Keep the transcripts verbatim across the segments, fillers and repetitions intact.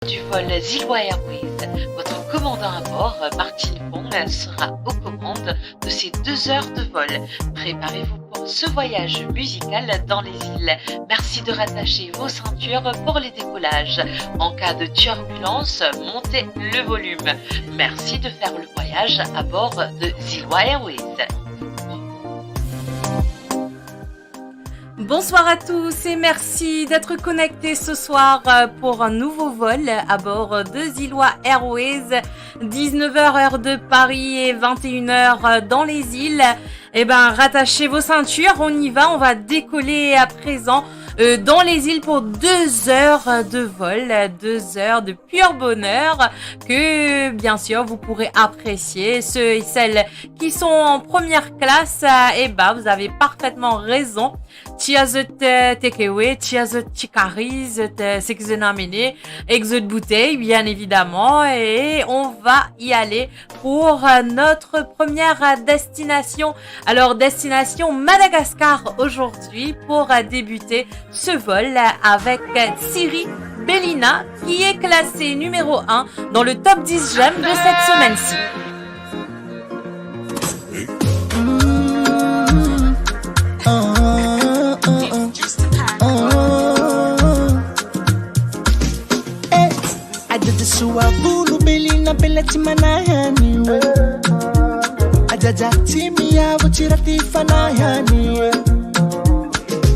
du vol Zilwa Airways. Votre commandant à bord, Martine Fong, sera aux commandes de ces deux heures de vol. Préparez-vous pour ce voyage musical dans les îles. Merci de rattacher vos ceintures pour les décollages. En cas de turbulence, montez le volume. Merci de faire le voyage à bord de Zilwa Airways. Bonsoir à tous et merci d'être connectés ce soir, euh, pour un nouveau vol à bord de Zilwa Airways. Dix-neuf heures, heure de Paris, et vingt et une heures dans les îles. Eh ben, rattachez vos ceintures, on y va, on va décoller à présent, euh, dans les îles pour deux heures de vol, deux heures de pur bonheur que, bien sûr, vous pourrez apprécier. Ceux et celles qui sont en première classe, euh, eh ben, vous avez parfaitement raison. Tir zot, euh, takeaway, tir zot ti kari, zot, euh, seki zot amenn, ek zot boutey, bien évidemment, et on va y aller pour, euh, notre première, euh, destination. Alors, destination Madagascar aujourd'hui pour, euh, débuter ce vol, euh, avec, euh, Tsiri Belina, qui est classé numéro un dans le top dix j'aime de cette semaine-ci. Eh, adada sua bulu Belina bela ti mana yani we. Adada timi ya vo ti rati fana yani we.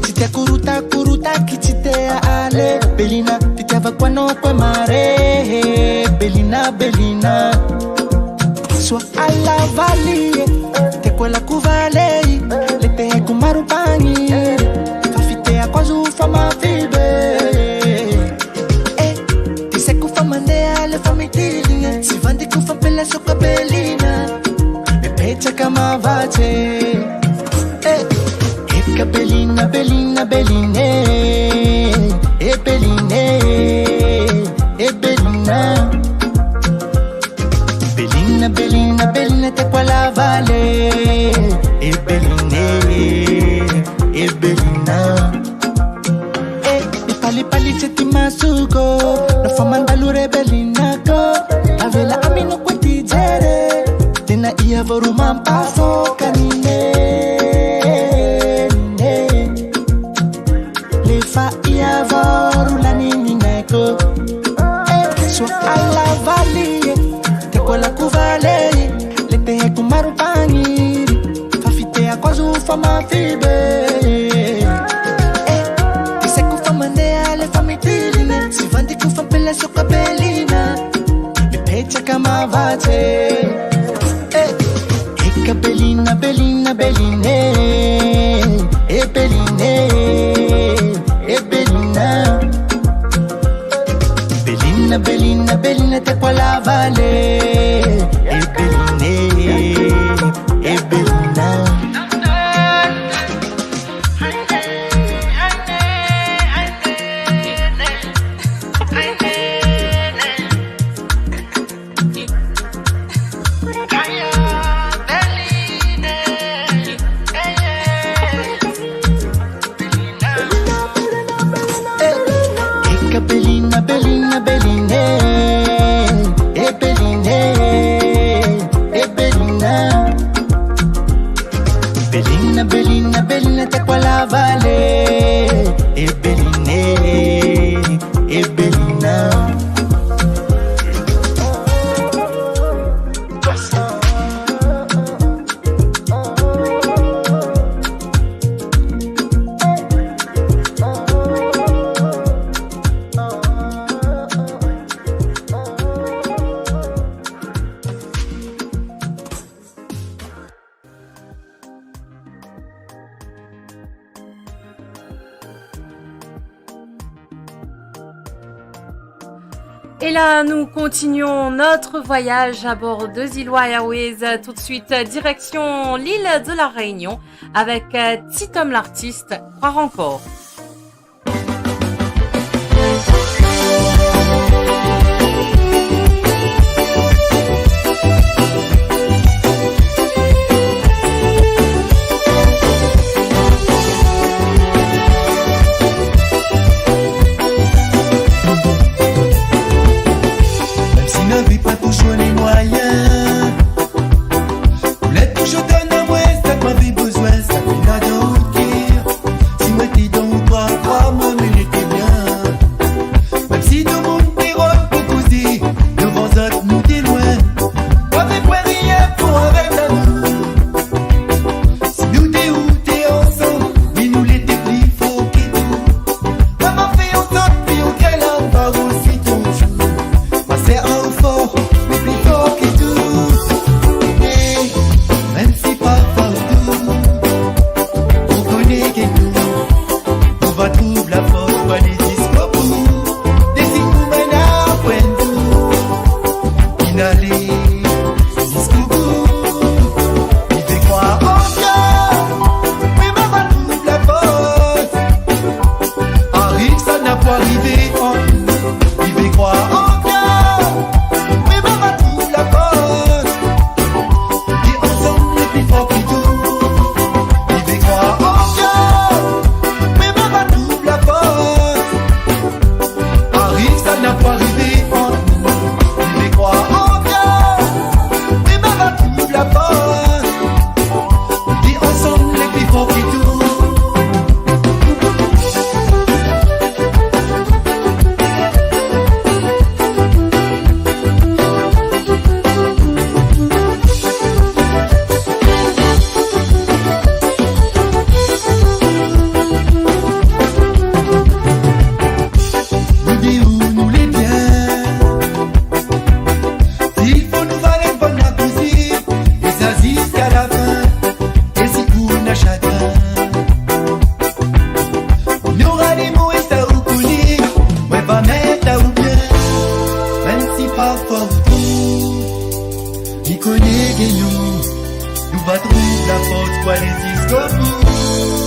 Ti te kuruta kuruta ki ti te ale. Belina, ti te ava kwano kwe mare. Belina, Belina. Sua ala vali, te kwe la kuvale, le te he kumaru pangi. Fafite a kwazu fama fibe. Eh, ti se kufa mande ale fami tilinge. Si vandi kufa pela soka Belina. Me pecha kama vache. Eh, eka Belina, Belina, Beline. Eh, Beline, eh, Belina. Belina, Belina, Belina, te kwa la vale. Eh, Beline, eh, Belina. Eh, mi pali pali cheti masuko. Na fama ndalure Belina ko. Avela ami no kweti jere. Tena ia voru man paso kanine. Le fa ia voru la nini neko. Eh, sua ala vali, te kwa la kuvale, le te he kumaru pangi. Fafite a kwazu fama fibe. Eh, ti se kufa mande ale fami tilinge. Si vandi kufa pela soka Belina. Me pecha kama vache. Eh, eka Belina, Belina, Beline. Eh, Beline, eh, Belina. Belina, Belina, Belina, te kwa la vale. Eh, Beline, eh, Belina. Eka Belina, Belina, Beline. Eh, Beline, eh, Belina. Belina, Belina, Belina, te kwa la vale. Eh, Beline, eh, Belina. Et là, nous continuons notre voyage à bord de Zilwa Airways. Tout de suite, direction l'île de la Réunion avec, euh, Ti Tom l'artiste, Croire encore. Fort, li kone ke nou, nou pa trouv lafors pou ale ziska bout.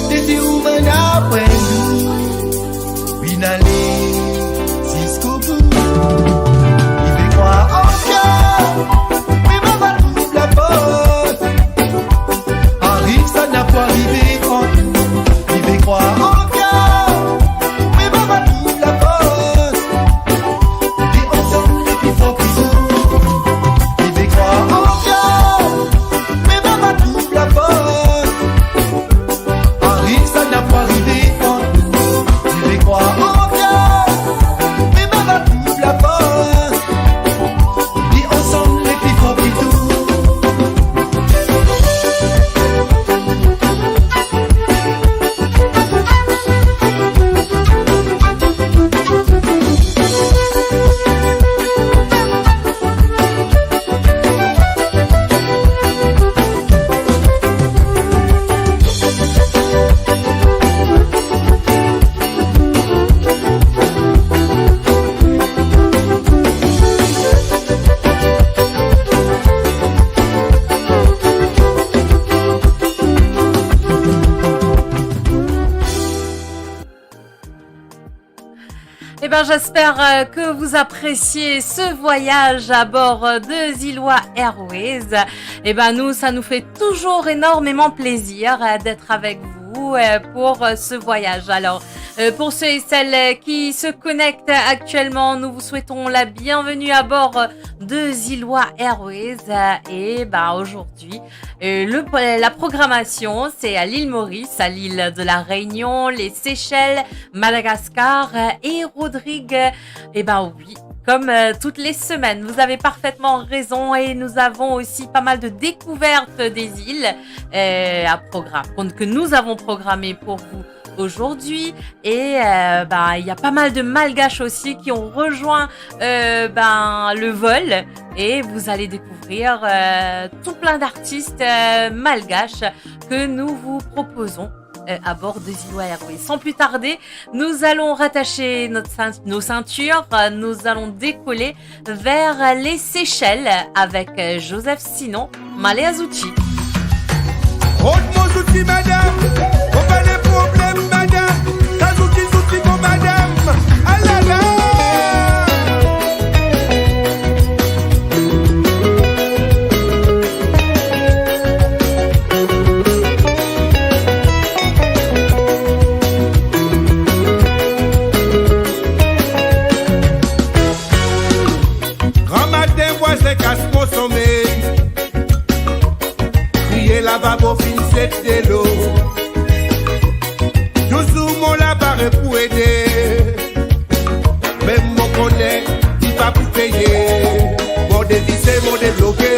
E si ou bann apre nou, vinn ale ziska bout. Li pe krwar ankor, me pa trouv lafors. Ariv sa napa arive ant nou, li pe krwar ankor, me pa trouv lafors. Li ansam li pli for ki tou. Li pe krwar ankor, me pa trouv lafors. Ariv sa napa arive ant nou, li pe krwar ankor, me pa trouv lafors. Li ansam li pli for ki tou. Eh ben, j'espère, euh, que vous appréciez ce voyage à bord, euh, de Zilois Airways. Eh ben, nous, ça nous fait toujours énormément plaisir, euh, d'être avec vous, euh, pour, euh, ce voyage. Alors, euh, pour ceux et celles, euh, qui se connectent actuellement, nous vous souhaitons la bienvenue à bord, euh, de Zilois Airways. Euh, et ben, aujourd'hui, euh, le, la programmation, c'est à l'île Maurice, à l'île de la Réunion, les Seychelles, Madagascar, euh, et Rodrigue. Eh ben oui, comme, euh, toutes les semaines, vous avez parfaitement raison et nous avons aussi pas mal de découvertes des îles, euh, à programme, qu'on, que nous avons programmé pour vous aujourd'hui. Et, euh, ben, il y a pas mal de Malgaches aussi qui ont rejoint, euh, ben, le vol. Et vous allez découvrir, euh, tout plein d'artistes, euh, malgaches que nous vous proposons, euh, à bord de Zilois Airways. Sans plus tarder, nous allons rattacher notre ceint-, nos ceintures, euh, nous allons décoller vers les Seychelles avec, euh, Joseph Sinon, Male a Zouti. Rod mo zouti, madam, mo pa de problem, madam. Sa zouti, zouti mo madam. Alala. Gramatin, vwazin kas mo somey. Kriye lavabo finn set delo. Touzour mo lapare pou ede. Mem mo kone li pa pou peye. Mo devise, mo debloke.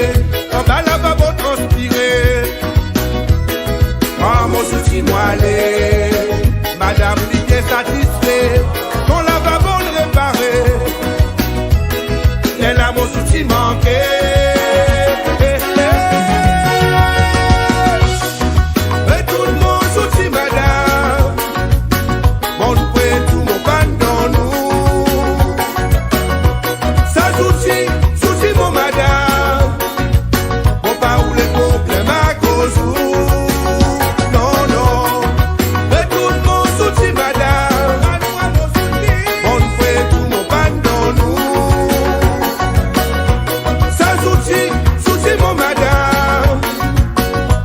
Anba lavabo transpire. Pran mo zouti, mo ale. Madam li bien satisfe. Ton lavabo repare. Lerla mo zouti manke. Retourn mo zouti, madam. Mo pre tou, mo pann donn ou. Sa zouti, zouti mo madam. Mo pa oule problem akoz ou. Non, non. Retourn mo zouti, madam. Mo pre tou, mo pann donn ou. Sa zouti, zouti mo madam.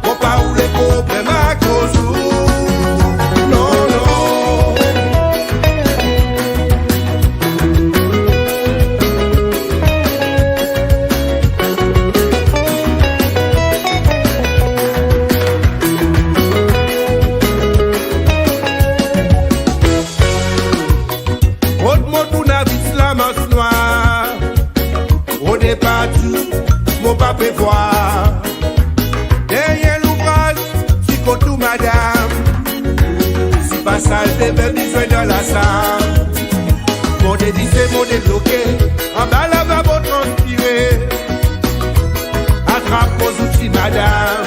Mo pa oule problem akoz ou. Non, non. Rod mo tournavis lamans nwar. Rode partou, mo pa pe vwar. Dernie louvraz, ti kot ou madam. Si pa salte, be bizin dan lasal. Mo devise, mo debloke, anba lavabo transpire. Atrap mo zouti madam.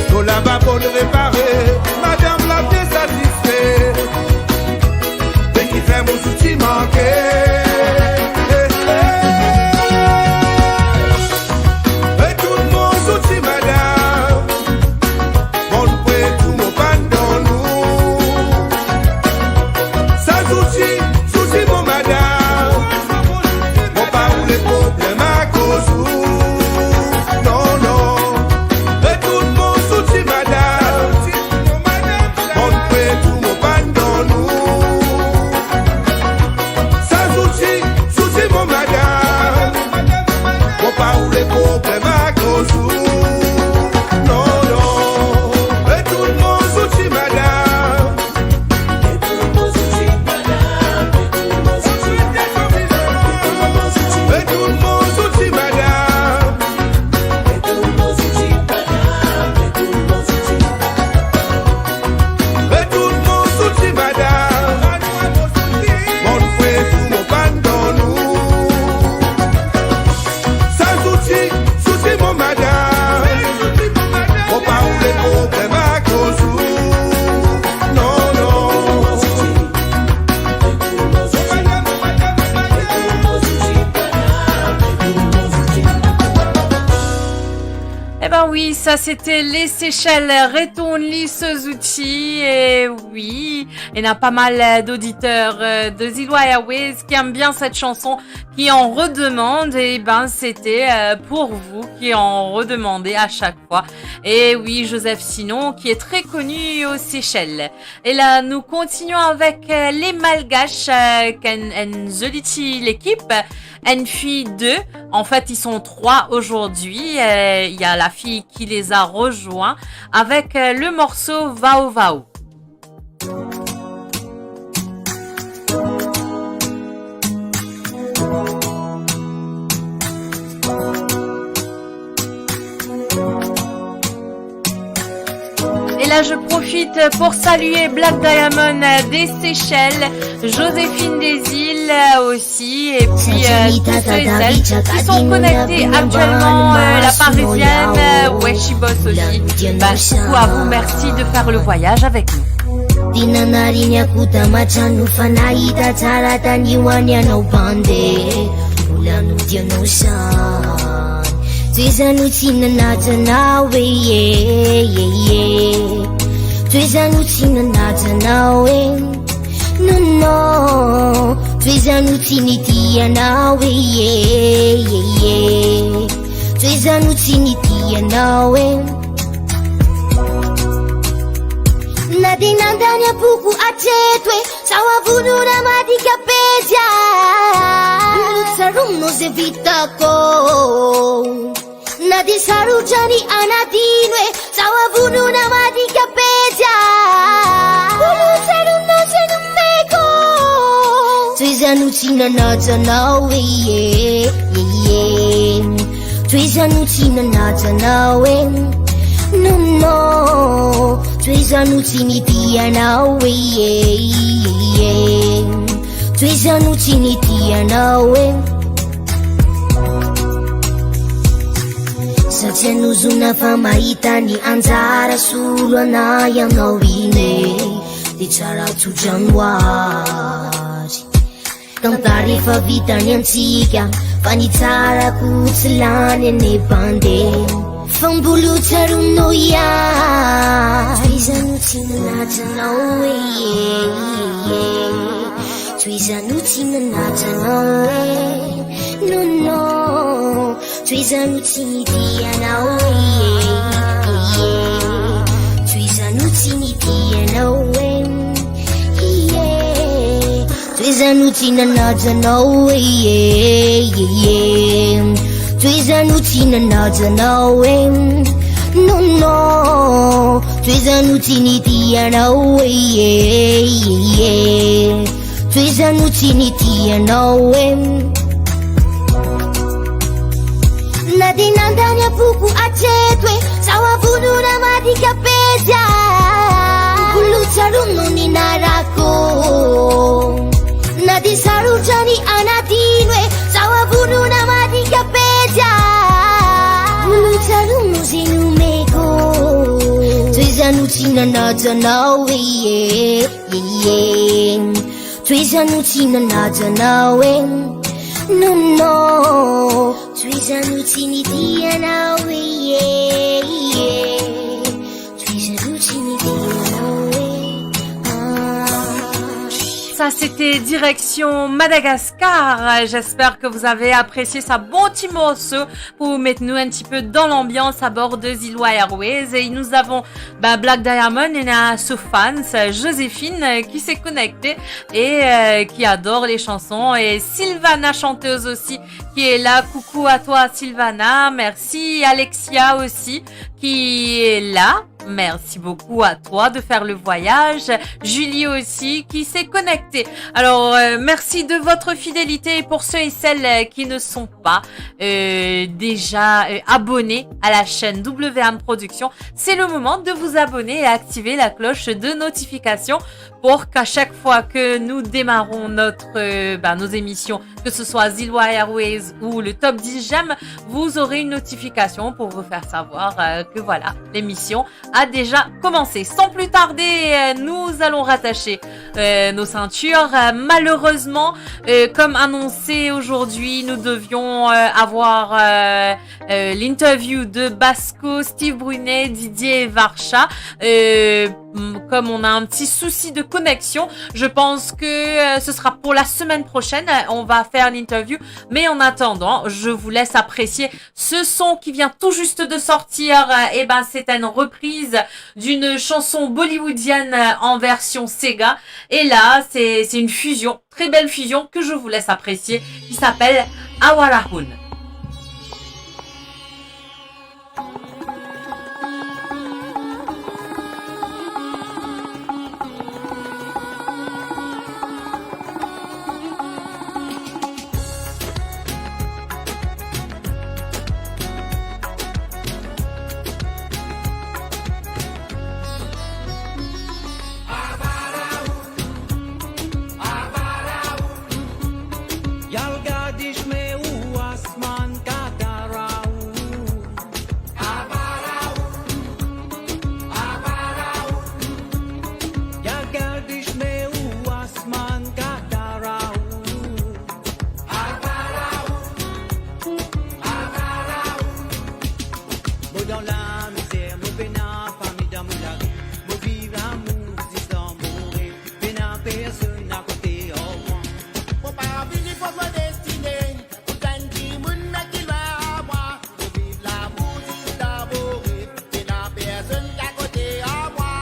To lavabo repare, madam la bien satisfe. Me kifer mo zouti manke. Eh, eh. Oui, ça c'était les Seychelles, retourne li so zouti. Et oui, il y a pas mal euh, d'auditeurs euh, de Zilwa Airways qui aiment bien cette chanson, qui en redemandent. Et ben, c'était euh, pour vous qui en redemandez à chaque fois. Et oui, Joseph Sinon, qui est très connu aux Seychelles. Et là, nous continuons avec euh, les Malgaches, euh, qui ont une jolie équipe, une fille deux. En fait, ils sont trois aujourd'hui. Euh, Il y a la fille qui les a rejoints avec euh, le morceau Vao Vao. Et là, je profite pour saluer Black Diamond euh, des Seychelles, Joséphine des Îles euh, aussi, et puis euh, tous ceux et celles qui sont connectés actuellement, euh, la Parisienne, euh, ouais, Chibos aussi. Bah, coucou à vous, merci de faire le voyage avec nous. Tena nariny akotamatran no fa nahita tsara tany ho anao bande. Mbola nodian anao zany. Toezany tsy nanatranao e, e, e, e. Toezany tsy nanatranao e. Non, non. Toezany tsy nitia anao e, e, e, e. Toezany tsy nitia anao e. Na de nandania puku atetwe, sawa vunu na madi kapezia. Sarum no zevita ko. Na de saru jani anadinwe, sawa vunu na madi kapezia. Sarum no zenu meko. Toezany tsy nanatranao e, e, e. Toezany tsy nanatranao e. Non, non. Toezany tsy nitia anao e, e, e. Toezany tsy nitia anao e. Satria no zona fa mahita ny anjara solo anay anao ine. Dia tsara to January. Tantara efa vita ny antsika, fa ny tsara ko tsy lany ane bande. Fambolo tsaronoya. Toezany tsy nanatranao e. Toezany tsy nanatranao e. Non, non. Toezany tsy nitia anao e. Toezany tsy nitia anao e. Toezany tsy nanatranao e. Toezany tsy nanatranao e. Non, non. Toezany tsy nitia anao e. Toezany tsy nitia anao e. Na de nandania puku atetwe, sawa vunu na madi kapezia. Kulu tsarum no ninarako. Na de saru jani anadinwe, sawa vunu na madi kapezia. Kulu tsarum no zenu meko. Toezany tsy nanatranao e, e, e. Toezany tsy nanatranao e. Non, non. Toezany tsy nitia anao e, e, e. Toezany tsy nitia anao e. Ah. Ça, c'était direction Madagascar. J'espère que vous avez apprécié ce bon petit morceau pour mettre nous un petit peu dans l'ambiance à bord de Zilwa Airways. Et nous avons, bah, Black Diamond et na so fans, Joséphine, euh, qui s'est connectée et euh, qui adore les chansons. Et Sylvana, chanteuse aussi, qui est là. Coucou à toi, Sylvana. Merci, Alexia aussi, qui est là. Merci beaucoup à toi de faire le voyage. Julie aussi qui s'est connectée. Alors, euh, merci de votre fidélité. Et pour ceux et celles euh, qui ne sont pas euh, déjà euh, abonnés à la chaîne W M Production, c'est le moment de vous abonner et activer la cloche de notification pour qu'à chaque fois que nous démarrons notre, euh, ben, nos émissions, que ce soit Zilwa Airways ou le Top dix J'aime, vous aurez une notification pour vous faire savoir euh, que voilà, l'émission a déjà commencé. Sans plus tarder, euh, nous allons rattacher, euh, nos ceintures. Euh, malheureusement, euh, comme annoncé aujourd'hui, nous devions, euh, avoir, euh, euh, l'interview de Basco, Steve Brunet, Didier Varcha. Euh, mm, comme on a un petit souci de connexion, je pense que, euh, ce sera pour la semaine prochaine. Euh, on va faire l'interview. Mais en attendant, je vous laisse apprécier ce son qui vient tout juste de sortir. Euh, eh ben, c'est une reprise d'une chanson bollywoodienne, euh, en version séga. Et là, c'est, c'est une fusion, très belle fusion que je vous laisse apprécier, qui s'appelle Awarahun. Mo dan lamizer, mo pena fami dan mo lavi, mo viv lamour zis dan mo rev, pena personn akote ar mwa. Mo pa vini fos mo destine, pou tann dimoun met li lwin ar mwa. Mo viv lamour zis dan mo rev, pena personn ki akote ar mwa.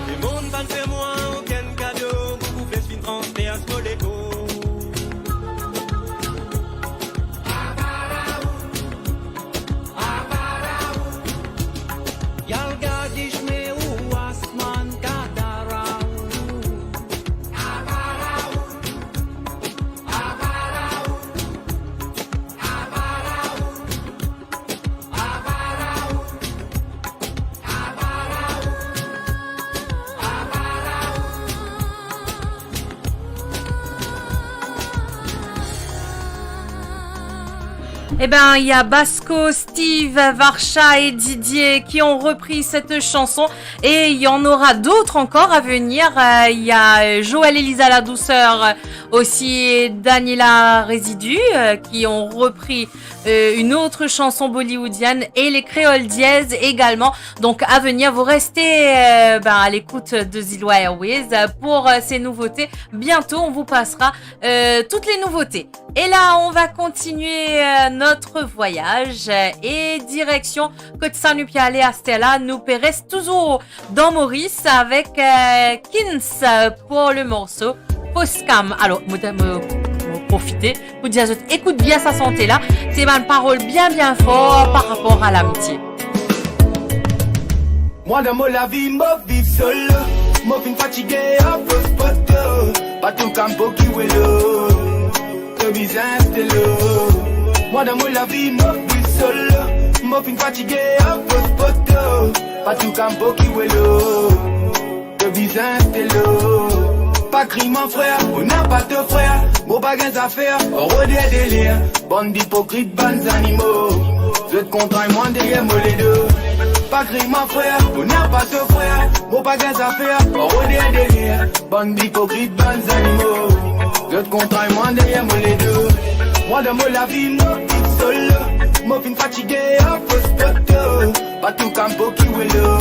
Lemonn pa'nn fer mwa okenn kado, mo pou fer finn transper mo lego. Eh ben, il y a Basco, Steve, Varcha et Didier qui ont repris cette chanson et il y en aura d'autres encore à venir. Euh, il y a, euh, Joël Elisa La Douceur, euh, aussi Daniela Résidu, euh, qui ont repris euh, une autre chanson bollywoodienne et les Créoles Dièse également. Donc à venir, vous restez, euh, ben, à l'écoute de Ziloa Airwaves pour, euh, ces nouveautés. Bientôt, on vous passera, euh, toutes les nouveautés. Et là, on va continuer, euh, notre voyage, euh, et direction kot sa nou pe ale aster la, nou pe res touzour dan Moris avek, euh, Kins, euh, pou le morso Fos Kam. Alor, mo, mo, mo profite pou dir zot, ekout bien sa sante la. Se bann parol bien, bien for par rapor a lamitie. Mwa dan mo lavi, mo viv solo. Mo finn fatige ar fos poto. Pa tou kam pou ki welo. To bizin stelo. Mwa dan mo lavi, mo viv solo. Mo finn fatige ar fos poto. Pa tou kam pou ki welo. To bizin stelo. Pa kriy mwa frer, mo napa to frer. Mo pa gagn zafer, mo rode deler. Bann ipokrit, bann zanimo. Zot kontan mwa deryer mo ledo. Pa kriy mwa frer, mo napa to frer. Mo pa gagn zafer, mo rode deler. Bann ipokrit, bann zanimo. Zot kontan mwa deryer mo ledo. Mwa dan mo lavi, mo viv solo. Mo finn fatige ar fos foto. Pa tou kampo ki welo.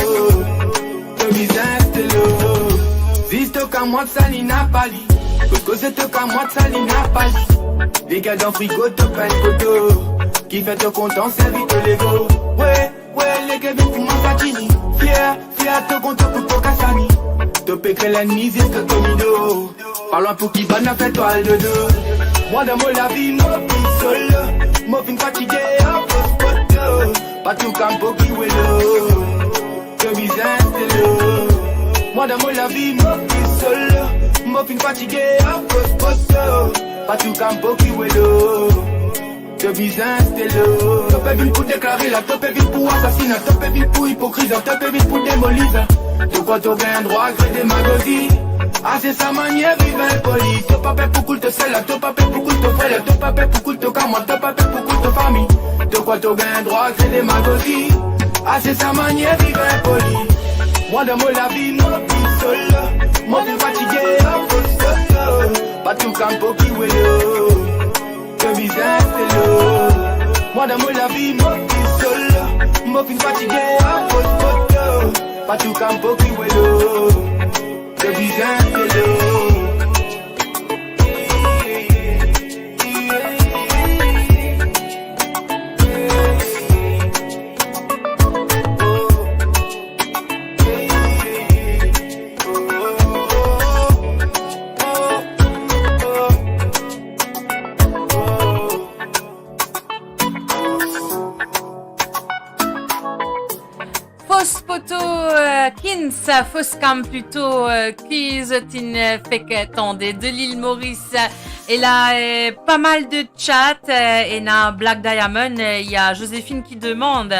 To bizin stelo. Zis to kamwad sa li napa li. Kot koze to kamwad sa li napa li. Leker dan frigo to pinn foto. Kifer to kontan servi to lego. We, we, leker vinn pou mwa sa tini. Fier, fier to kontan pou to kasani. To pe kre lennmi ziska to mido. Pa lwin pou ki bann afer twa al dodo. Mwa dan mo lavi, mo viv solo. Mo finn fatige ar fos foto. Pa tou kampo ki welo. To bizin stelo. Mwa dan mo lavi, mo viv solo. Mo finn fatige ar fos foto. Pa tou kampo ki welo. To bizin stelo. To pe vinn pou deklare la, to pe vinn pou asasina, to pe vinn pou ipokriza, to pe vinn pou demoliza. To krwar to gagn drwa kre demagozi. Ase sa manier viv inpoli. To pa pe pou koul to ser la, to pa pe pou koul to frer la, to pa pe pou koul to kamwad, to pa pe pou koul to fami. To krwar to gagn drwa kre demagozi. Ase sa manier viv inpoli. Mwa dan mo lavi, mo viv solo. Mo finn fatige ar fos foto. Pa tou kampo ki welo. To bizin stelo. Mwa dan mo lavi, mo viv solo. Mo finn fatige ar fos foto. Pa tou kampo ki welo. To bizin stelo. Fos foto, euh, Kins, fos kam plito, euh, ki zot inn, euh, fek tande de Lil Moris. E la, euh, pa mal de chat, euh, ena Black Diamond, euh, y a Joséphine qui demande,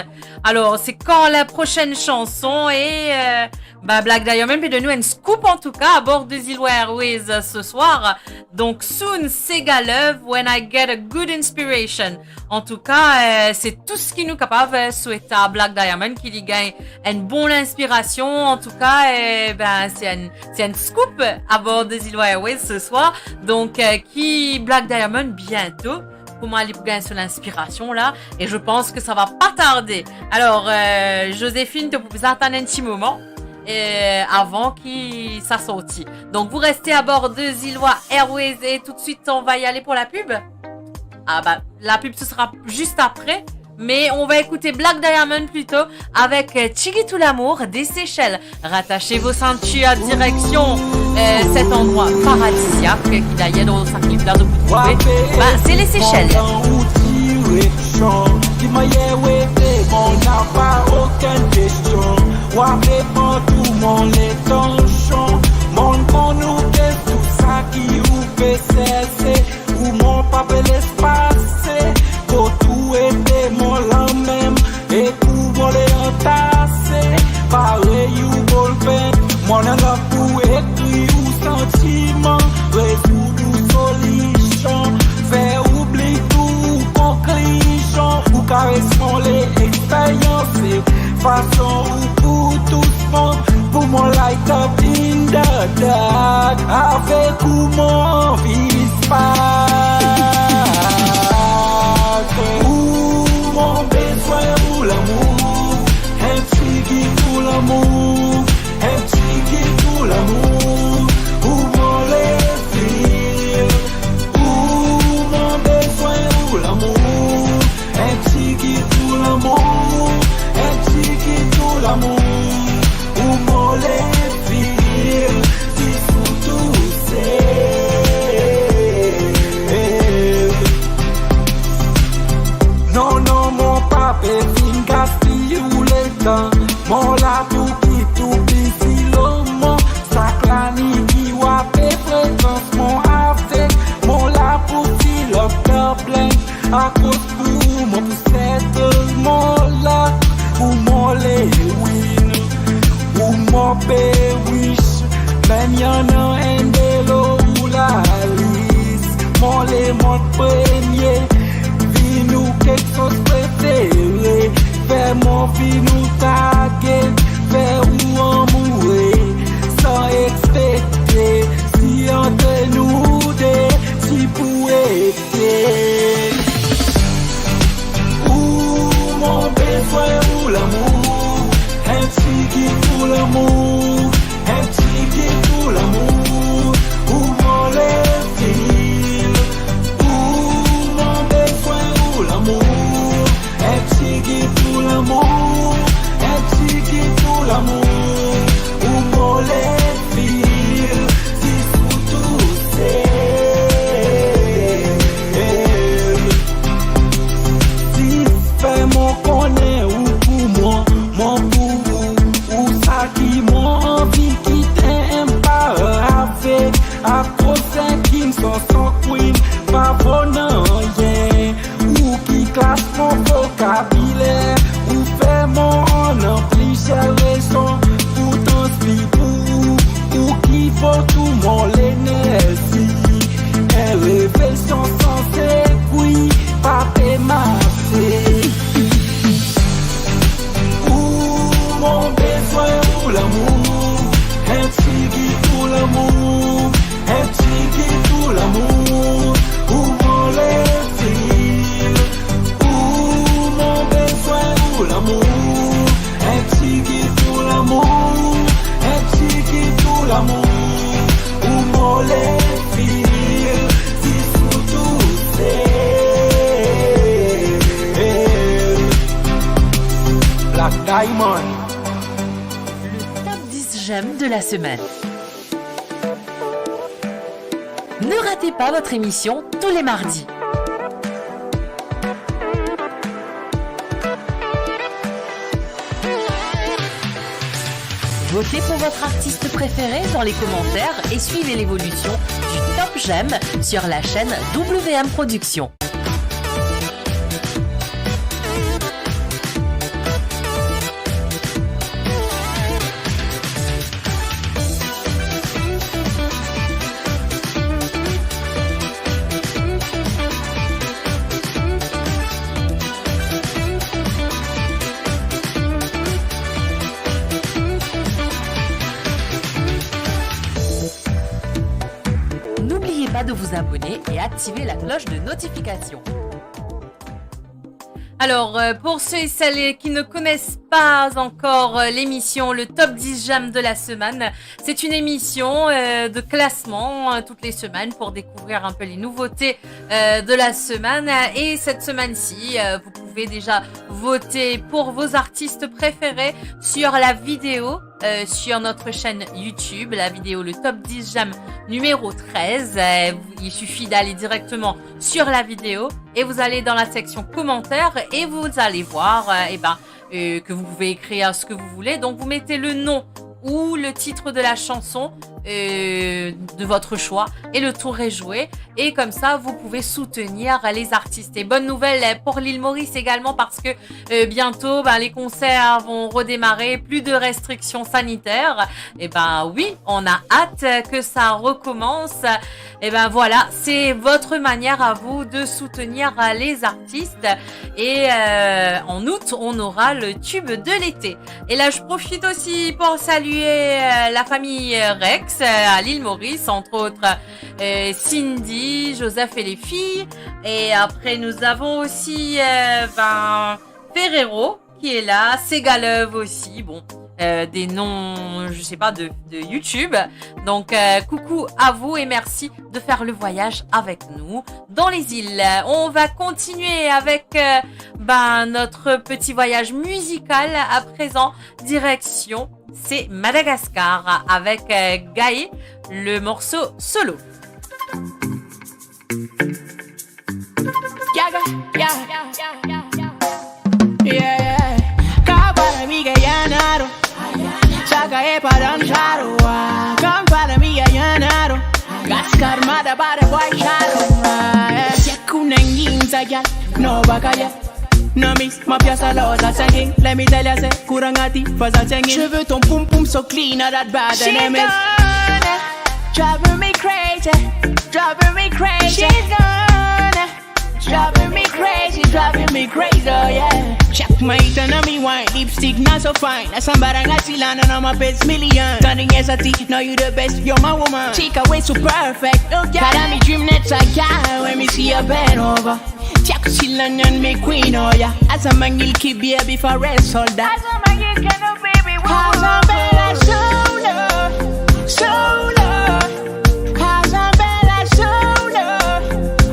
alors, c'est quand la prochaine chanson? Et, euh, ben, Black Diamond pe donn nou enn scoop, an tou ka, abor de Zilwa Airways, euh, ce soir. Donc, soon, Sega Love, When I Get a Good Inspiration. An tou ka, euh, se tou seki nou kapav, euh, swete a Black Diamond, ki li gagn enn bon inspirasion. An tou ka, euh, ben, se enn, se enn scoop abor de Zilwa Airways ce soir. Donc, euh, ki Black Diamond biento, kouma li pou gagn so linspirasion la, et je pense que ça va pas tarder. Alors, euh, Joséphine, to pou bizin atann enn ti moman, euh, avan ki sa sorti. Donc, vous restez à bord de Zilwa Airways et tout de suite, on va y aller pour la pub. Ah bah, la pub, ce sera juste après. Mais on va écouter Black Diamond plutôt avec, euh, Tchiki tou lamour des Seychelles. Rattachez vos ceintures, direction, euh, cet endroit paradisiaque qui d'ailleurs dans sa clip là, donc vous trouvez, ben, c'est les Seychelles. Ki manier ou ete mwa, napa okenn kestion. Ou ap reponn tou mon letansion. Monn konn ou get tou sa ki ou pe serse. Ou mwa pa pe les pase, kot ou ete mwa lamem, e kou mwa le antase, parey ou bolpen. Mwa la pou ekrir ou santiman, rezoud ou solision, fer oubli tou ou konklizion. Ou kares mwa le eksperyans, fason ou pou tous mwa, pou mwa light up in the dark. Avek ou mwa anvi spark. Ou mwa bezwin ou lamour, enn tiki tou lamour, enn tiki tou lamour, ou mwa le fil. Ou mwa bezwin ou lamour, enn tiki tou lamour, enn tiki tou lamour, ou mwa le fil, ti sou touse. Non, non, mwa pa pe vinn gaspiy ou letan. Mwa la pou ki tou bizi lor mwa. Sak la ni ki ou ape frekans mwa avek mwa la pou fill up the blank. Akoz pou mwa pou settle mwa la, ou mwa le win, ou mwa pe wish. Mem annan enn de lor ou lalis, mwa le mont premie. Vi nou kek soz prefere, fer mwa vi nou target, fer ou amoure san expektez. Si ant nou de de la semaine. Ne ratez pas votre émission tous les mardis. Votez pour votre artiste préféré dans les commentaires et suivez l'évolution du top j'aime sur la chaîne W M Productions. N'oubliez pas de vous abonner et activer la cloche de notification. Alors, euh, pour ceux et celles qui ne connaissent pas encore, euh, l'émission, le top dix j'aime de la semaine, c'est une émission, euh, de classement, euh, toutes les semaines pour découvrir un peu les nouveautés, euh, de la semaine. Et cette semaine-ci, euh, vous pouvez déjà voter pour vos artistes préférés sur la vidéo, euh, sur notre chaîne YouTube, la vidéo le top dix j'aime numéro treize. Euh, il suffit d'aller directement sur la vidéo et vous allez dans la section commentaires et vous allez voir, euh, eh ben, euh, que vous pouvez écrire ce que vous voulez. Donc vous mettez le nom ou le titre de la chanson, euh, de votre choix et le tour est joué. Et comme ça, vous pouvez soutenir les artistes. Et bonne nouvelle pour l'île Maurice également parce que, euh, bientôt, ben, les concerts vont redémarrer, plus de restrictions sanitaires. Eh ben oui, on a hâte que ça recommence. Eh ben voilà, c'est votre manière à vous de soutenir, euh, les artistes. Et, euh, en août, on aura le tube de l'été. Et là, je profite aussi pour saluer, euh, la famille, euh, Rex, euh, à l'île Maurice, entre autres, euh, Cindy, Joseph et les filles. Et après, nous avons aussi, euh, ben, Ferrero qui est là, Segalove aussi. Bon, euh, des noms, je sais pas, de, de YouTube. Donc, euh, coucou à vous et merci de faire le voyage avec nous dans les îles. On va continuer avec, euh, ben, notre petit voyage musical à présent, direction, c'est Madagascar avec, euh, Gaé, le morceau Solo. Yaga, ya. Yeah, yeah. Kabala miga yanaro. Saka e padan jaro. Kampala miga yanaro. Gaskar mada bada boy jaro. Yakuna ngin sa ya. No bakaya. No miss, ma piasa loza singing. Let me tell ya se kurangati faza singing. Je veux ton poum poum so clean, ah, that bad. She and I miss gonna driving me crazy, driving me crazy. She's gonna driving me crazy, driving me crazy, oh yeah. Check my economy, wine, lipstick, not so fine. That's somebody I got till I know my best million. Standing as a T, now you the best, you're my woman. Chica, way so perfect, oh yeah. Got me dream next, I got when me see a bend over. Check, she land on me queen, oh yeah. As a mangil keep baby for rest, hold that. As a mangil can, oh baby, whoa. As a bella solo, solo. Cause I'm better solo,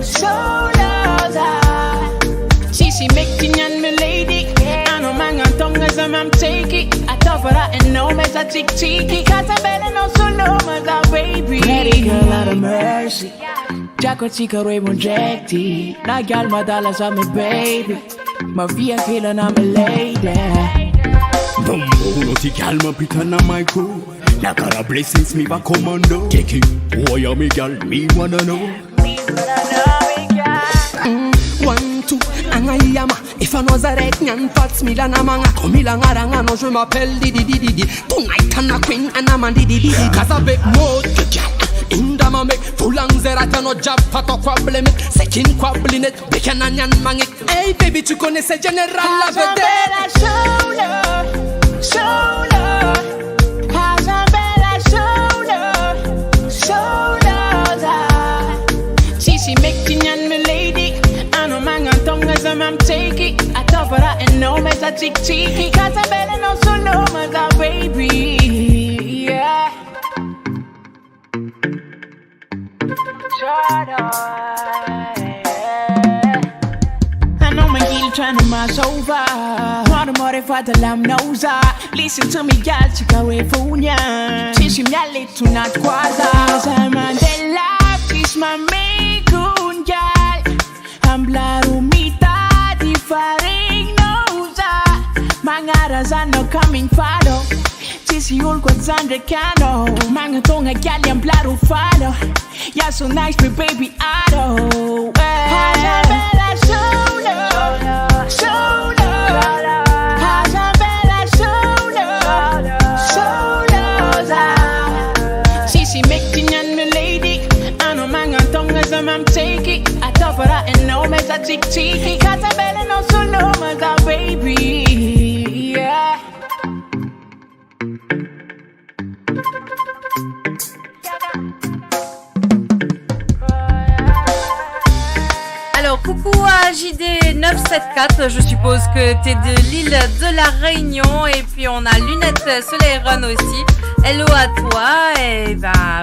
solo, yeah. Si, si, make it and my lady. I know man and tongue as I'm, I'm take it. I tough for that and no mess I tick tick. Cause I'm better no solo, my baby. Pretty girl, out of mercy. Jaco chica, Raymond Jetty. Na gal, my dollars, I'm a baby. Ma vie est vilaine, I'm a lady. Boom, boom, no ti gal, my pita na Michael. Na kara blessings, mi va commando. Take it, boy, I'm a gal, mi wanna know. Mm, one, two, angayama. If I know that right, nyan pats, mi la na manga. Komi la ngaranga, non, je m'appelle Didi Didi Didi. Tonight, I'm a queen, and I'm a Didi Didi. Cause a big mode, you can't. Indama make full angzera, tano jab, pato kwa blame. Sekin kwa blinet, bekan anyan mange. Hey baby, tu connais ce général la vedette. Cause I'm better solo, solo. Cause I'm better solo, solo, yeah. Si, si, make it and my lady. I know man and tongue as I'm, I'm take it. I tough for that and no mess I tick tick. Cause I'm better no solo, my baby. Yeah. Anon mangil Tryna ma sova. More, more fata lam nauza. Listen to me, girl, chika we funya. Chichi miale tunat kwaza. Zaman de la, tis ma me kun, girl. Amblaru mita di faring nauza. Mangara za no coming fado. Chichi ul kwa zandre kano. Manga tonga, girl, amblaru fado. You're so nice, my baby, I don't. Pasa bela solo, solo. Pasa bela solo, solo, za. Chichi mek tinyan, my lady. Ano manga tonga za mam take it. Atopara eno meza tik tiki. Kata bela no solo, maza baby. Yeah. Alors, coucou à J D neuf sept quatre, je suppose que t'es de l'île de la Réunion, et puis on a Lunette Soleil Run aussi. Hello à toi, et ben,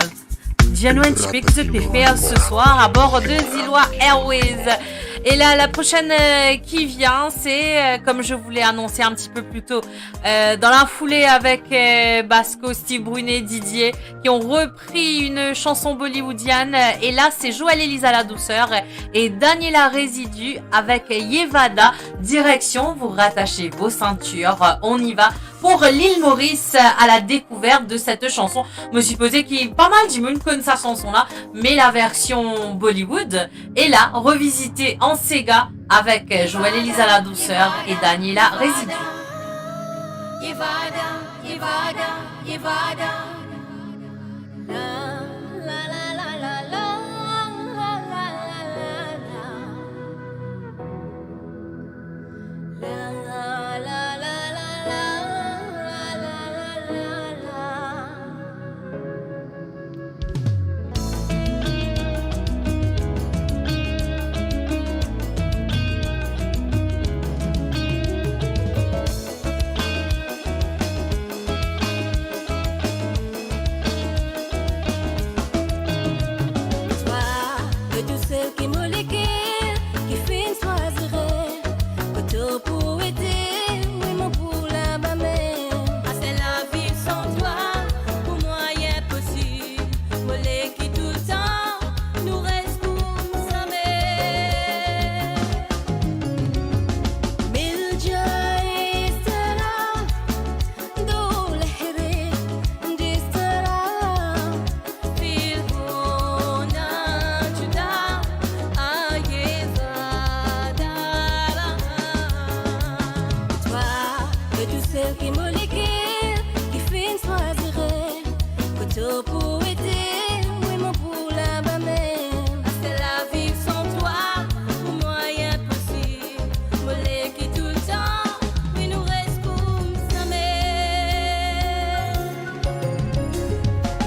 dis-nous un petit peu ce que tu fais ce soir à bord de Zilwa Airways. Et là, la prochaine, euh, qui vient, c'est, euh, comme je vous l'ai annoncé un petit peu plus tôt, euh, dans la foulée avec, euh, Basco, Steve Brunet, Didier, qui ont repris une chanson bollywoodienne. Et là, c'est Joël Elisa La Douceur et Daniela Résidus avec Yevada. Direction, vous rattachez vos ceintures. On y va pour l'île Maurice à la découverte de cette chanson. Mo sipoze ki pa mal dimoun konn sa sanson la, me la version Bollywood, e la, revisite an sega avek Joël Elisa La Douceur e Daniela Résidus. Yevada, Yevada, Yevada. La, la, la. Twa, to tou sel ki mo leker ki finn swazir, kot to pou ete, wi, mo pou laba mem. Aster la viv san twa, pou mwa inposib. Mo le ki toultan nou res koumsa mem. Mil jai is tarah, do lehre jis tarah, fir hona juda, aage wada. Twa, to tou sel ki mo leker ki finn swazir, kot to pou ete, wi, mo pou laba mem. Aster la viv san twa, pou mwa inposib. Mo le ki toultan, wi, nou res koumsa mem.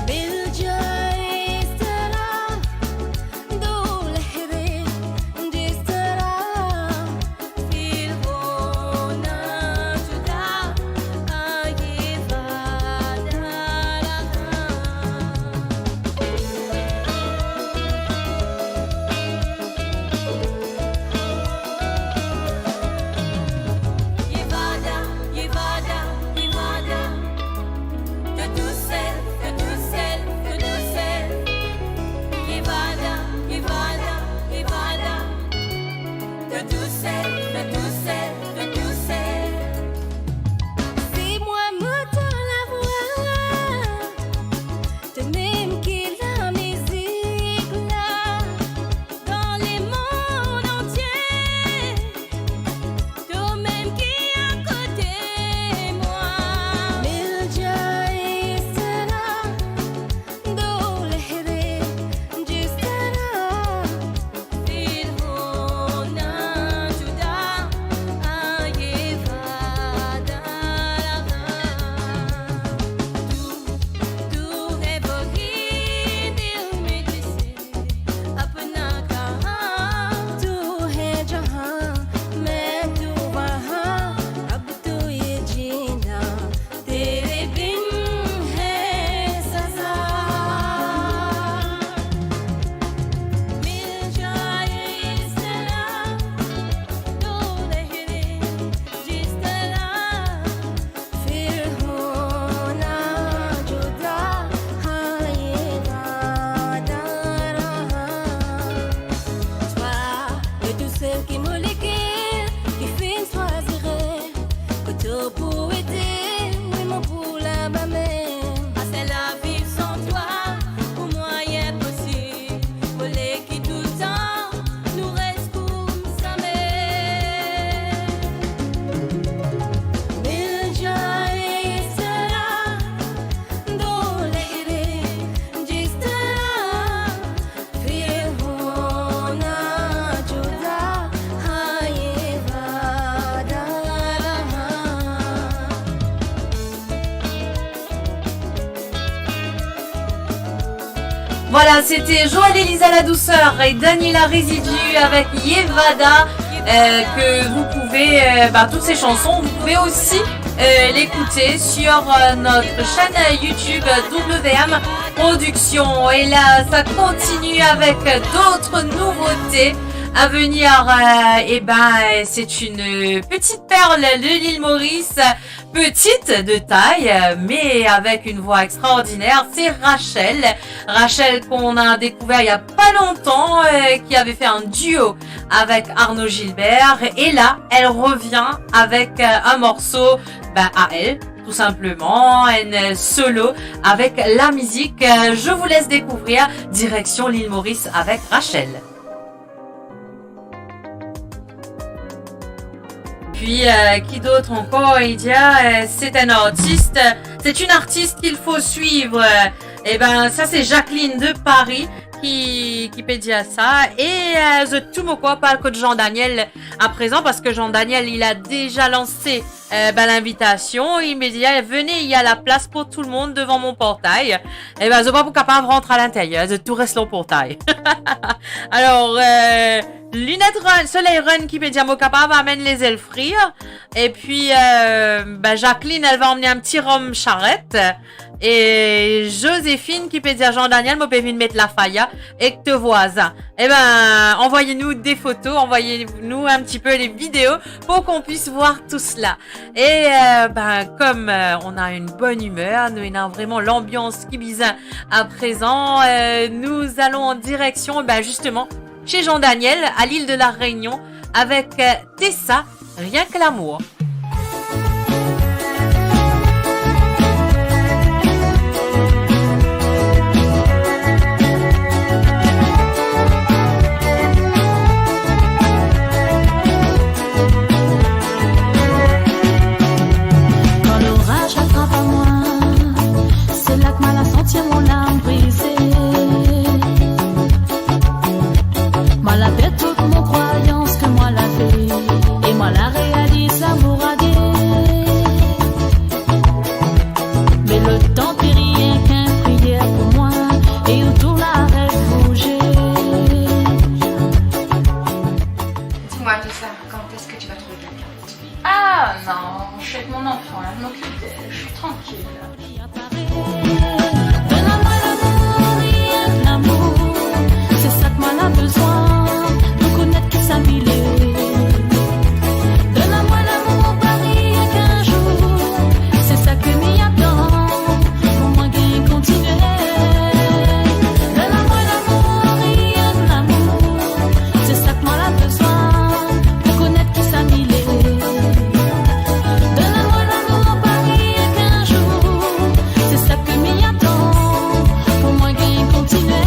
Mil jai is tarah, do lehre jis tarah, fir hona juda, aage wada. Yevada, Yevada, Yevada. To tou sel, to tou sel, to tou sel. Yevada, Yevada, Yevada. To tou sel, to tou sel, to tou sel. Si mwa mo to lavwa, to mem ki lamizik la, dan lemond antie, to mem ki akote mwa. Mil jai is tarah, do lehre jis tarah, fir hona juda, aage wada. Tou, tou revohi, Voilà, c'était Joël Elisa La Douceur et Daniela Résidus avec Yevada, euh, que vous pouvez, euh, bah, toutes ces chansons, vous pouvez aussi, euh, l'écouter sur, euh, notre chaîne YouTube W M Production. Et là, ça continue avec d'autres nouveautés à venir. Euh, et ben, c'est une petite perle de l'île Maurice. Petite de taille, euh, mais avec une voix extraordinaire, c'est Rachel. Rachel qu'on a découvert il y a pas longtemps, euh, qui avait fait un duo avec Arnaud Gilbert. Et là, elle revient avec, euh, un morceau, ben, à elle, tout simplement, un, euh, solo avec la musique. Euh, je vous laisse découvrir direction l'île Maurice avec Rachel. Puis, euh, qui d'autre encore? Il dit, ah, euh, c'est un artiste, c'est une artiste qu'il faut suivre. Eh ben, ça, c'est Jacqueline de Paris qui, qui peut dire ça. Et, euh, zot tou mo krwar parl kot Jean Daniel à présent, parce que Jean Daniel, il a déjà lansé, euh, ben, l'invitation. Il me dit, ah, venez, il y a la place pour tout le monde devant mon portail. Eh ben, zot pa pou kapav rant à l'intérieur, zot tou res lor portay. Alors, euh, Lunette Run, Soleil Run ki pe dir mo kapav amenn lezel frir. Epi, euh, ben, Jacqueline, elle va emmener un petit rhum charrette. E Joséphine ki pe dir Jean Daniel, mo pe vinn met lafaya ek to vwazin. Eh ben, envoyez-nous des photos, envoyez-nous un petit peu les vidéos pour qu'on puisse voir tout cela. Et, euh, ben, comme, euh, on a une bonne humeur, nou ena vraiment l'ambiance ki bizin à présent, euh, nous allons en direction, ben, justement, chez Jean Daniel, à l'île de la Réunion, avec, euh, Tessa, Rien que l'amour. Kan loraz atrap mwa, se la ki mo la santi mo lam brize. Mo la perd tout mo krwayans ki mo lavi, e mo la realiz lamour a de. Me letan pe rienk enn priyer pou mwa, e ou tou la res bouze. Dis-moi, Tessa, quand est-ce que tu vas trouver quelqu'un pour toi ? Ah non, je suis avec mon enfant, là, je m'occupe d'elle, je suis tranquille. Donn mwa lamour, rienk lamour, se sa ki mo la bizin pou konnet kisannla. Donn mwa lamour, pa rienk enn zour, se sa ki mo atann pou mwa gagn kontinie. Donn mwa lamour, rienk lamour, se sa ki mo la bizin pou konnet kisannla. Donn mwa lamour, pa rienk enn zour, se sa ki mo atann pou mwa gagn kontinie.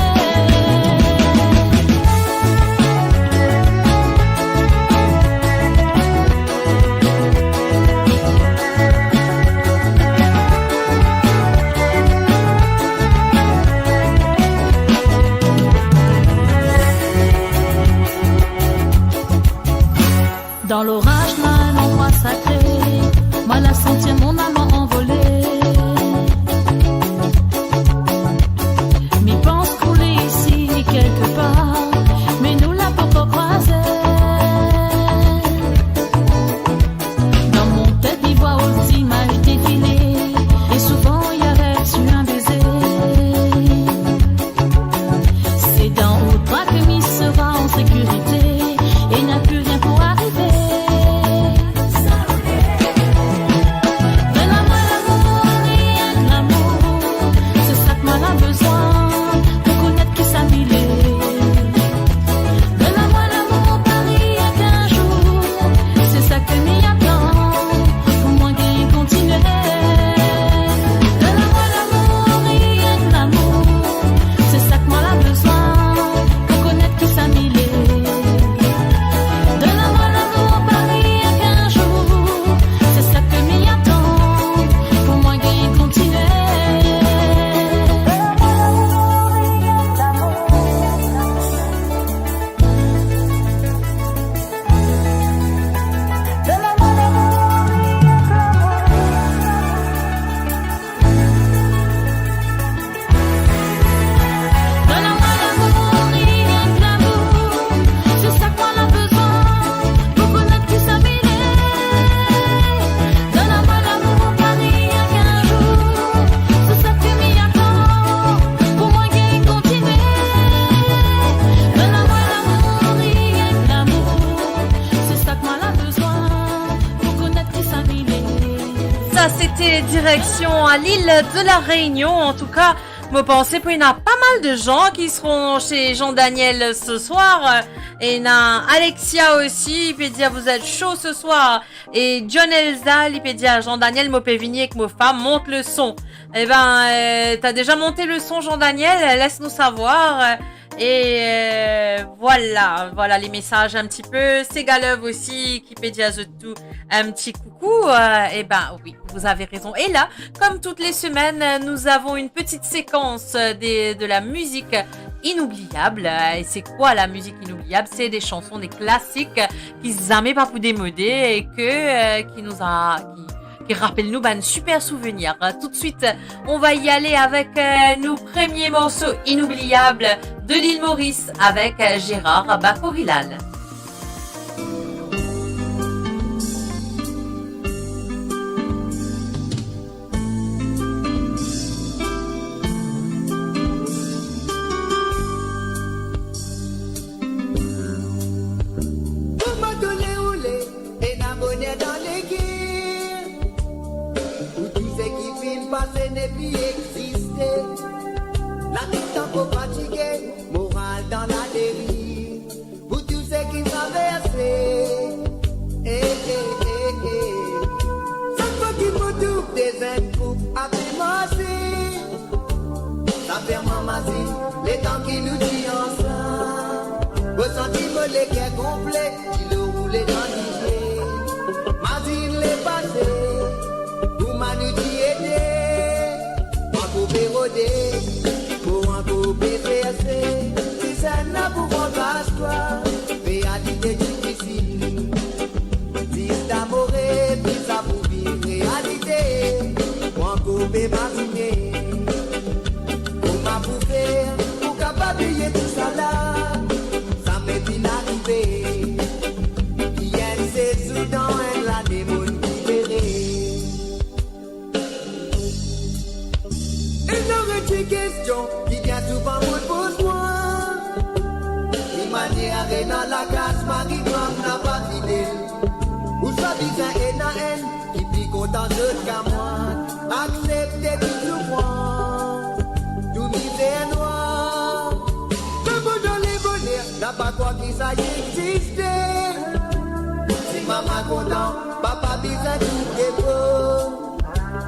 Dan loraz, mo la enn landrwa sakre, mo la santi mo lam anvole. Mi pans koule isi kelkepar, me nou la pankor krwaze. Dan mo tet, mi vwa ou zimaz defile, e souvan li aret sir enn beze. Se dan ou trwa ki mi sera an sekirite, e napa nanye pou arive. Direction à l'île de la Réunion. En tout cas, mo panse pou ena pa mal de gens qui seront chez Jean Daniel ce soir. Euh, ena Alexia aussi, li pe dir vous êtes chaud ce soir. E John Elza, li pe dir Jean Daniel, mo pe vini ek mo fam, mont le son. Eh ben, euh, t'as déjà monté le son, Jean Daniel? Laisse-nous savoir. Et euh, voilà, voilà les messages un petit peu. Ségalov aussi, ki pe dir zot tou un petit coucou. Euh, eh ben oui, vous avez raison. Et là, comme toutes les semaines, nous avons une petite séquence de, de la musique inoubliable. Et c'est quoi la musique inoubliable? C'est des chansons, des classiques ki zame pa pou demode e ke, euh, ki nou a, ki, ki rapel nou bann super souvenir. Tout de suite, on va y aller avec euh, nos premiers morceaux inoubliables de l'île Maurice avec euh, Gérard Bakorilal. Pou mo touzour oule, ena boner dan leker. Pou tou seki finn pase nepli existe. Latet ankor fatige, moral dan laderiv. Pou tou seki traverse, eh, eh, eh, eh. Sak fwa ki mo trouv de zenn koup ape marse, sa fer mwa mazinn letan ki nou ti ansam. Mo santi mo leker gonfle, dilo roule dan lizie. Mazinn lepase, kouma nou ti ete. Mo ankor pe rode, mo ankor pe serse. Ki sinn la pou ranplas twa, realite difisil. Zis dan mo rev ki sa pou vinn realite. Mo ankor pe mazine kouma pou fer pou kapav bliye tousala. Zame finn arive. Ki enn sezour dan enn lane monn ki vere. Ena enn ti kestion ki bien souvan monn poz mwa. Ki manier ena lakaz mari mwa napa fidel? Ouswa bizin ena enn ki pli kontan zot ka mwa? Aksepte tou soufrans, tou mizer nwar. Tou mo dan leboner, napa krwar ki sa existe. Si mama kontan, papa bizin trouv defo.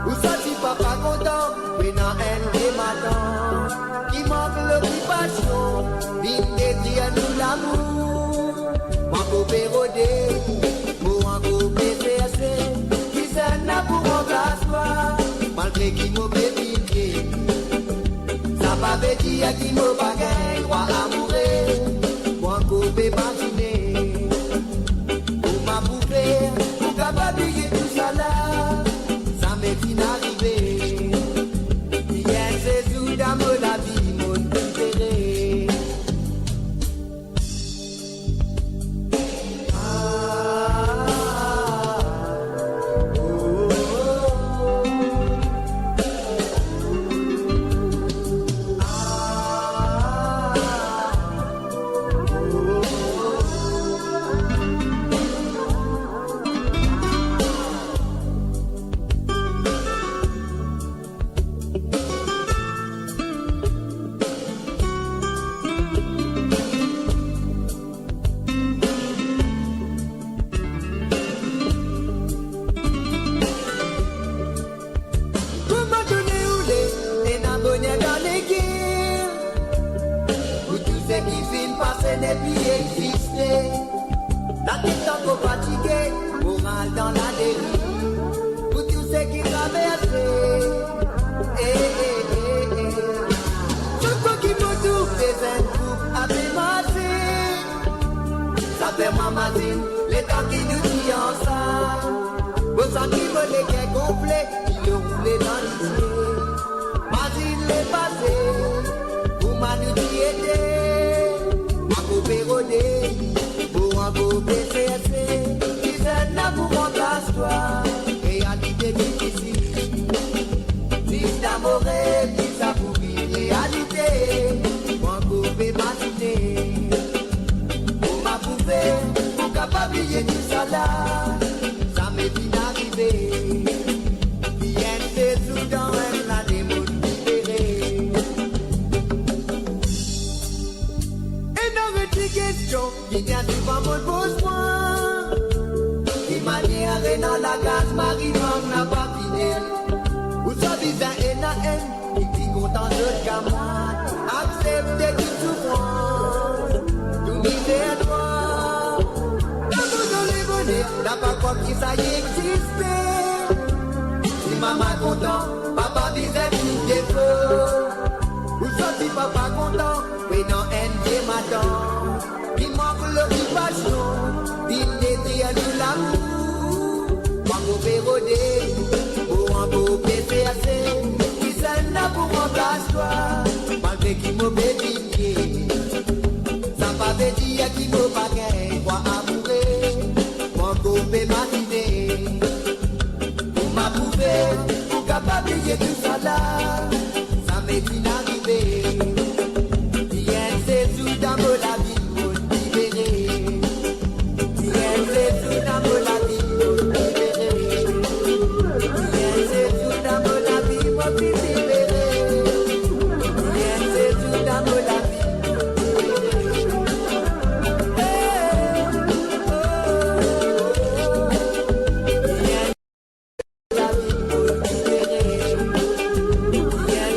Ou santi papa kontan, pena enn de matant ki mank lokipasion, vinn detrir nou lamour. Mo ankor pe rode, mo ankor pe serse, ki sinn la pou ranplas twa, malgre ki mo pe vinn vie. Sa pa ve dir ki mo pa gagn drwa amoure, mo ankor pe mazine. Kouma pou fer pou kapav bliye tousala? Zame finn arive. Ki enn sezour dan mo lavi monn prefere. Kouma tourne oule, ena boner dan leker. Pou tou seki finn pase nepli existe. Latet ankor fatige, moral dan laderiv. Pou tou seki traverse, eh, eh, eh, eh. Sak fwa ki mo trouv de zenn koup ape marse, sa fer mwa mazinn letan ki nou ti ansam. Mo santi mo leker gonfle, dilo roule dan lizie. Mazinn lepase, kouma nou ti ete. Mo ankor pe rode, mo ankor pe serse, ki sinn la pou ranplas twa, realite difisil. Zis dan mo rev ki sa pou vinn realite. Mo ankor pe mazine kouma pou fer pou kapav bliye tousala. Zame finn arive. Ki enn Li vinn devan mo, poz mwa. Ki manier ena lakaz, mari mwa napa fini. Ou sa bizin ena enn ki, ki kontan zot kama. Aksepte tou soufrans, tou mizer twa. Lamour dan le boner, napa krwar ki sa existe. Si mama kontan, papa bizin trouv defo. Ou sorti papa kontan, wi, dan enn vie matant. Li mank lokipasion, vinn detrir nou lamour. Mwa mo pe rode, mo ankor pe serse, kisannla pou ranplas twa, malgre ki mo pe vinn vie. Sa pa ve dir ki mo pa gagn twa amoure, mo ankor pe mazine. Pou ma prouve, pou kapav bliye tousala, sa me finn arive. Li enn sezour dan mo lavi, mo libere. Li enn sezour dan mo lavi, mo libere. Li enn sezour dan mo lavi, mo finn libere. Li enn sezour dan mo lavi, mo libere. Hey, oh, oh, oh, oh. Li enn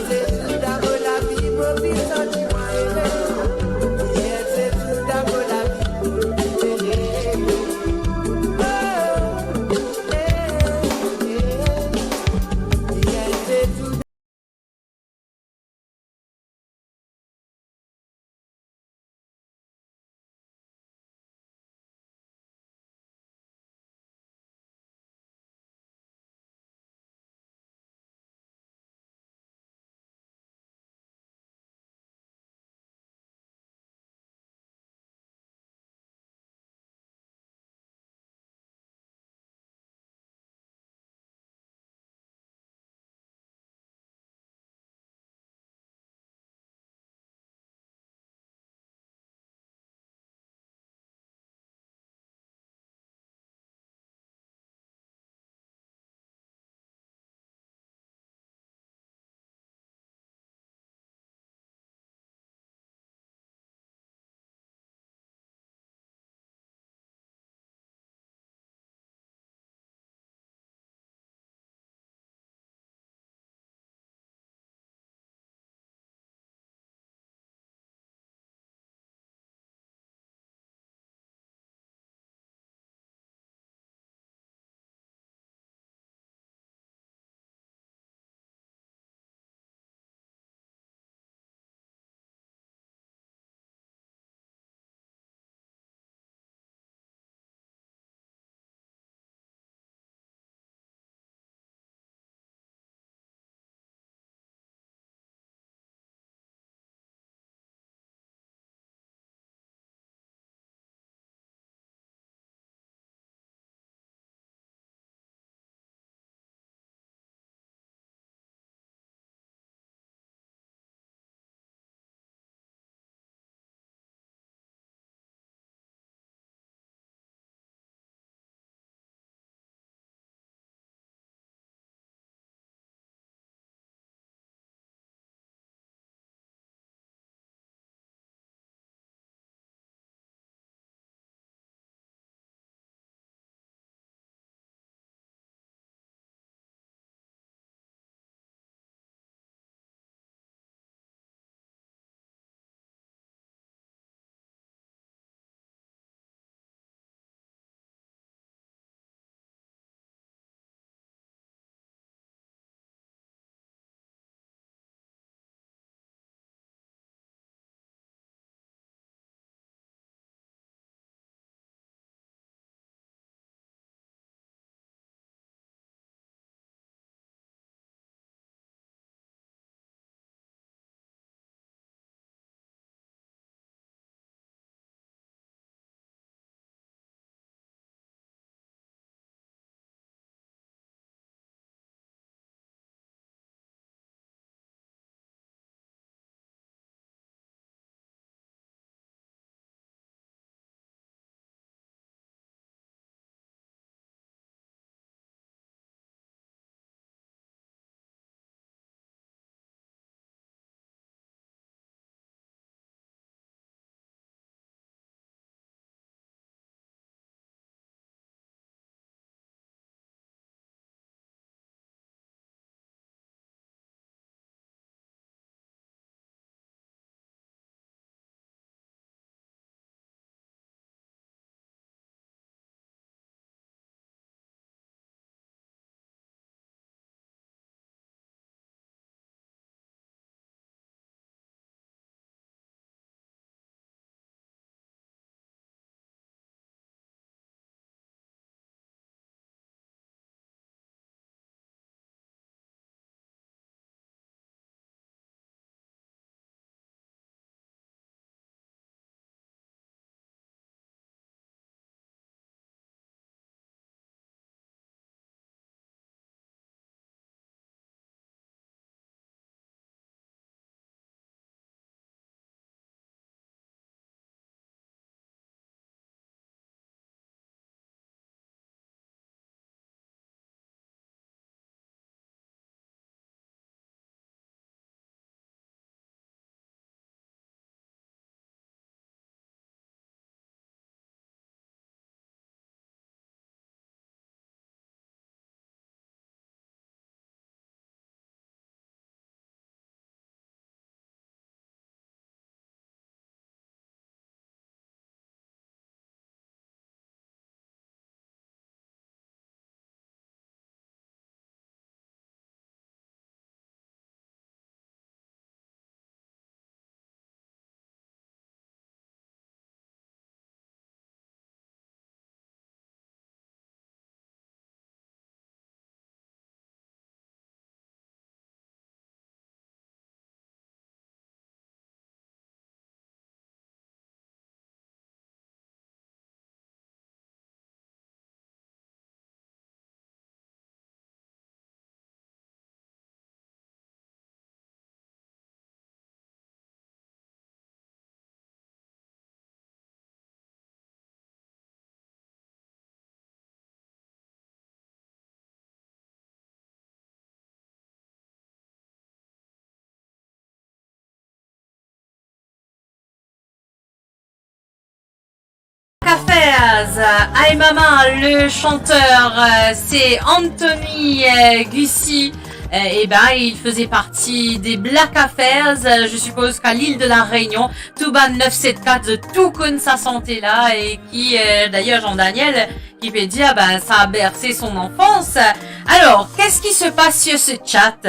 Euh, Aïe Mama, le chanteur, euh, c'est Anthony, euh, Gucci. Euh, eh ben, il faisait partie des Black Affairs. Euh, je suppose qu'à l'île de la Réunion, tou bann neuf sept quatre, zot tou konn sa sante la, e ki, euh, d'ailleurs, Jean Daniel, ki pe dir, ah ben, ça a bercé son enfance. Alors, qu'est-ce qui se passe sur ce chat ?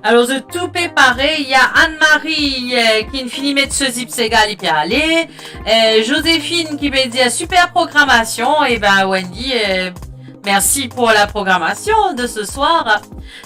Alors, zot tou pe pare, il y a Anne-Marie, euh, ki finn fini met so zip, sega, li pe ale. Euh, Joséphine ki pe dir, super programmation. Eh ben, Wendy, euh, merci pour la programmation de ce soir.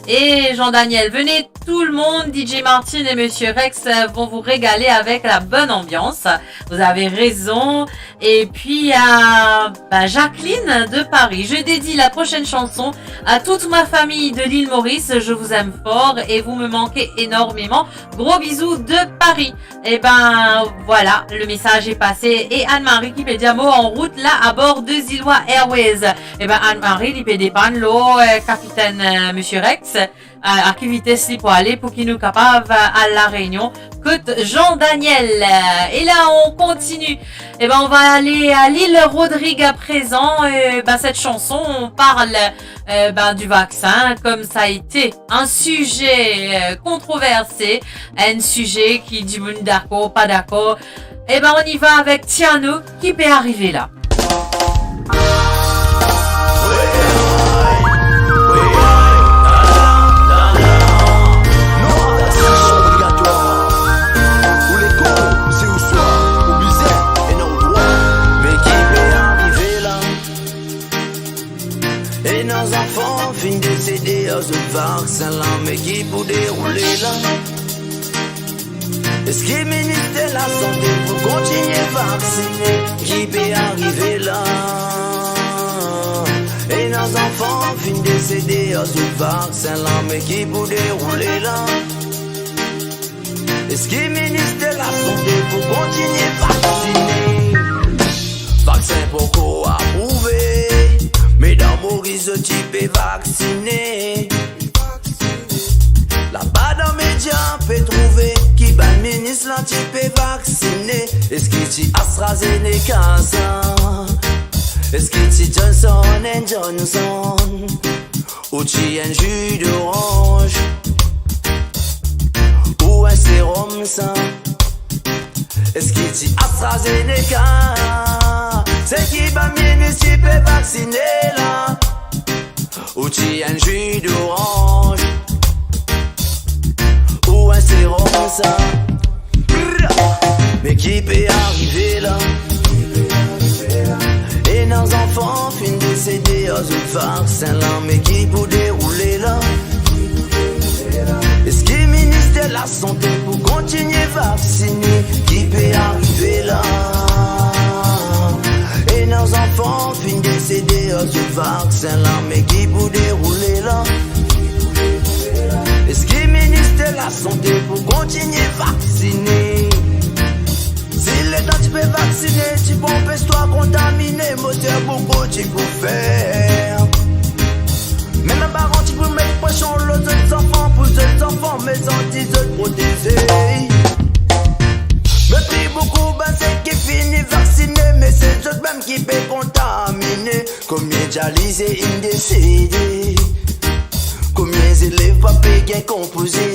Et Jean-Daniel, venez tout le monde, D J Martin et Monsieur Rex, euh, vont vous régaler avec la bonne ambiance. Vous avez raison. Et puis, euh, bah, Jacqueline de Paris. Je dédie la prochaine chanson à toute ma famille de l'île Maurice. Je vous aime fort et vous me manquez énormément. Gros bisous de Paris. Eh ben, voilà, le message est passé. Et Anne-Marie ki pe dir, mo an rout la, abor de Zilois Airways. Eh ben, Anne-Marie, li pe depann lor, euh, kapitenn, euh, Monsieur Rex, euh, a ki vites li pou ale pou ki nou kapav, euh, al La Réunion, kot Jean-Daniel. Euh, et là, on continue. Eh ben, on va aller à l'île Rodrigue à présent. Euh, ben, cette chanson, on parle, euh, ben, du vaccin, comme ça a été un sujet, euh, controversé, un sujet ki dimoun dakor, pa dakor. Eh ben, on y va avec Tiano, ki pe arive la. Ena zanfan finn desede ar zot vaksin la, me ki pou deroule la? Eski Minister Lasante pou kontigne vaksine? Ki pe arive la? Ena zanfan finn desede ar zot vaksin la, me ki pou deroule la? Eski Minister Lasante pou kontigne vaksine? Vaksin poko aprouve, me dan Moris zot ti pe vaksine. Laba dan media pe trouve ki bann minis la ti pe vaksine. Eski ti AstraZeneca sa? Eski ti Johnson and Johnson? Ou ti enn zi doranz? Ou enn serom sa? Eski ti AstraZeneca? Se ki bann minis ti pe vaksine la? Ou ti enn zi doranz? Ou enn serom sa? Me ki pe arive la? Ena zanfan finn desede ar zot vaksin la, me ki pou deroule la? Eski Minister Lasante pou kontigne vaksine? Ki pe arive la? Ena zanfan finn desede ar zot vaksin la, me ki pou deroule la? Eski Minister Lasante pou kontigne vaksine? Si letan ti pe vaksine, ti pou anpes twa kontamine, mo dir boukou ti pou fer. Mem bann paran ti pou met presion lor zot zanfan, pou zot zanfan, me santi zot proteze. Me pli boukou bann seki fini vaksine, me se zot mem ki pe kontamine. Konbien dialize inn desede? Konbien zelev pa pe gagn konpoze?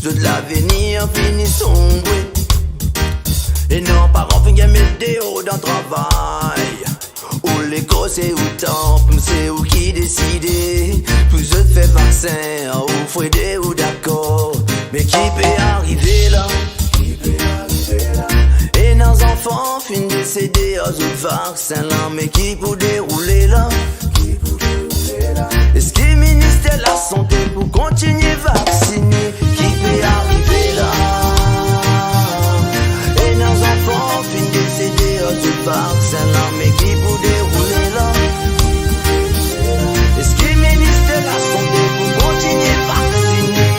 Zot lavenir fini sonbre. Ena paran finn gagn met deor dan travay. Ou lekol se ou tanp, se ou ki deside. Pou zot fer vaksin, ou frede ou dakor. Me ki pe arive la? Ena zanfan finn desede ar zot vaksin la, me ki pou deroule la? Eski Minister Lasante pou kontigne vaksine? Ki pe arive la? Ena zanfan finn desede ar zot vaksin la, me ki pou deroule la? Eski Minister Lasante pou kontigne vaksine?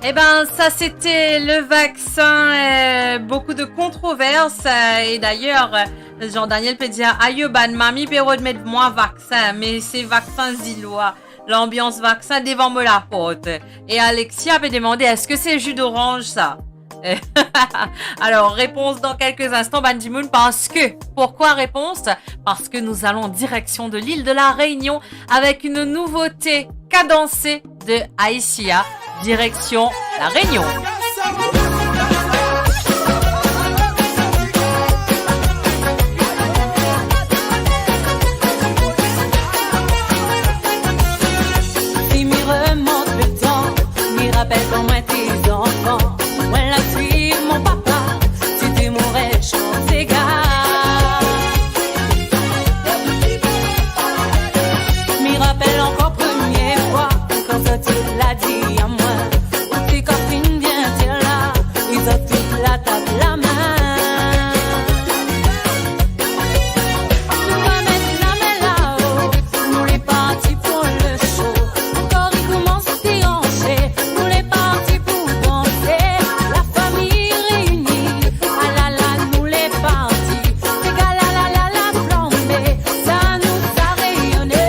Eh ben, ça, c'était le vaccin, euh, beaucoup de controverses, euh, et d'ailleurs, euh, Jean-Daniel pe dir, ayo, bann mami pe rod met mwa vaksin, me se vaksin zilwa. Lanbians vaksin devan mo laport. E Alexia pe demande, eski se ji doranz sa? Alors, réponse dans quelques instants, bann dimoun, parce que, pourquoi réponse? Parce que nous allons en direction de l'île de la Réunion avec une nouveauté cadencée de Aïssia, direction La Réunion. Si mi remont letan, mi rapel kan mwa ti zanfan, mwa la swiv mo papa, ti demour Sega. Mi rapel ankor premie fwa, kan zot ti la dir mwa, ou ti kan finn bien dir la, e zot tou la tap lame. Nou va met lame lao, nou le parti pou le show. Kor li koumans deranze, nou le parti pou danse. Lafami reini, alala, nou le parti. Sega la, la, la, la, flanbe, sa nou sa reyone.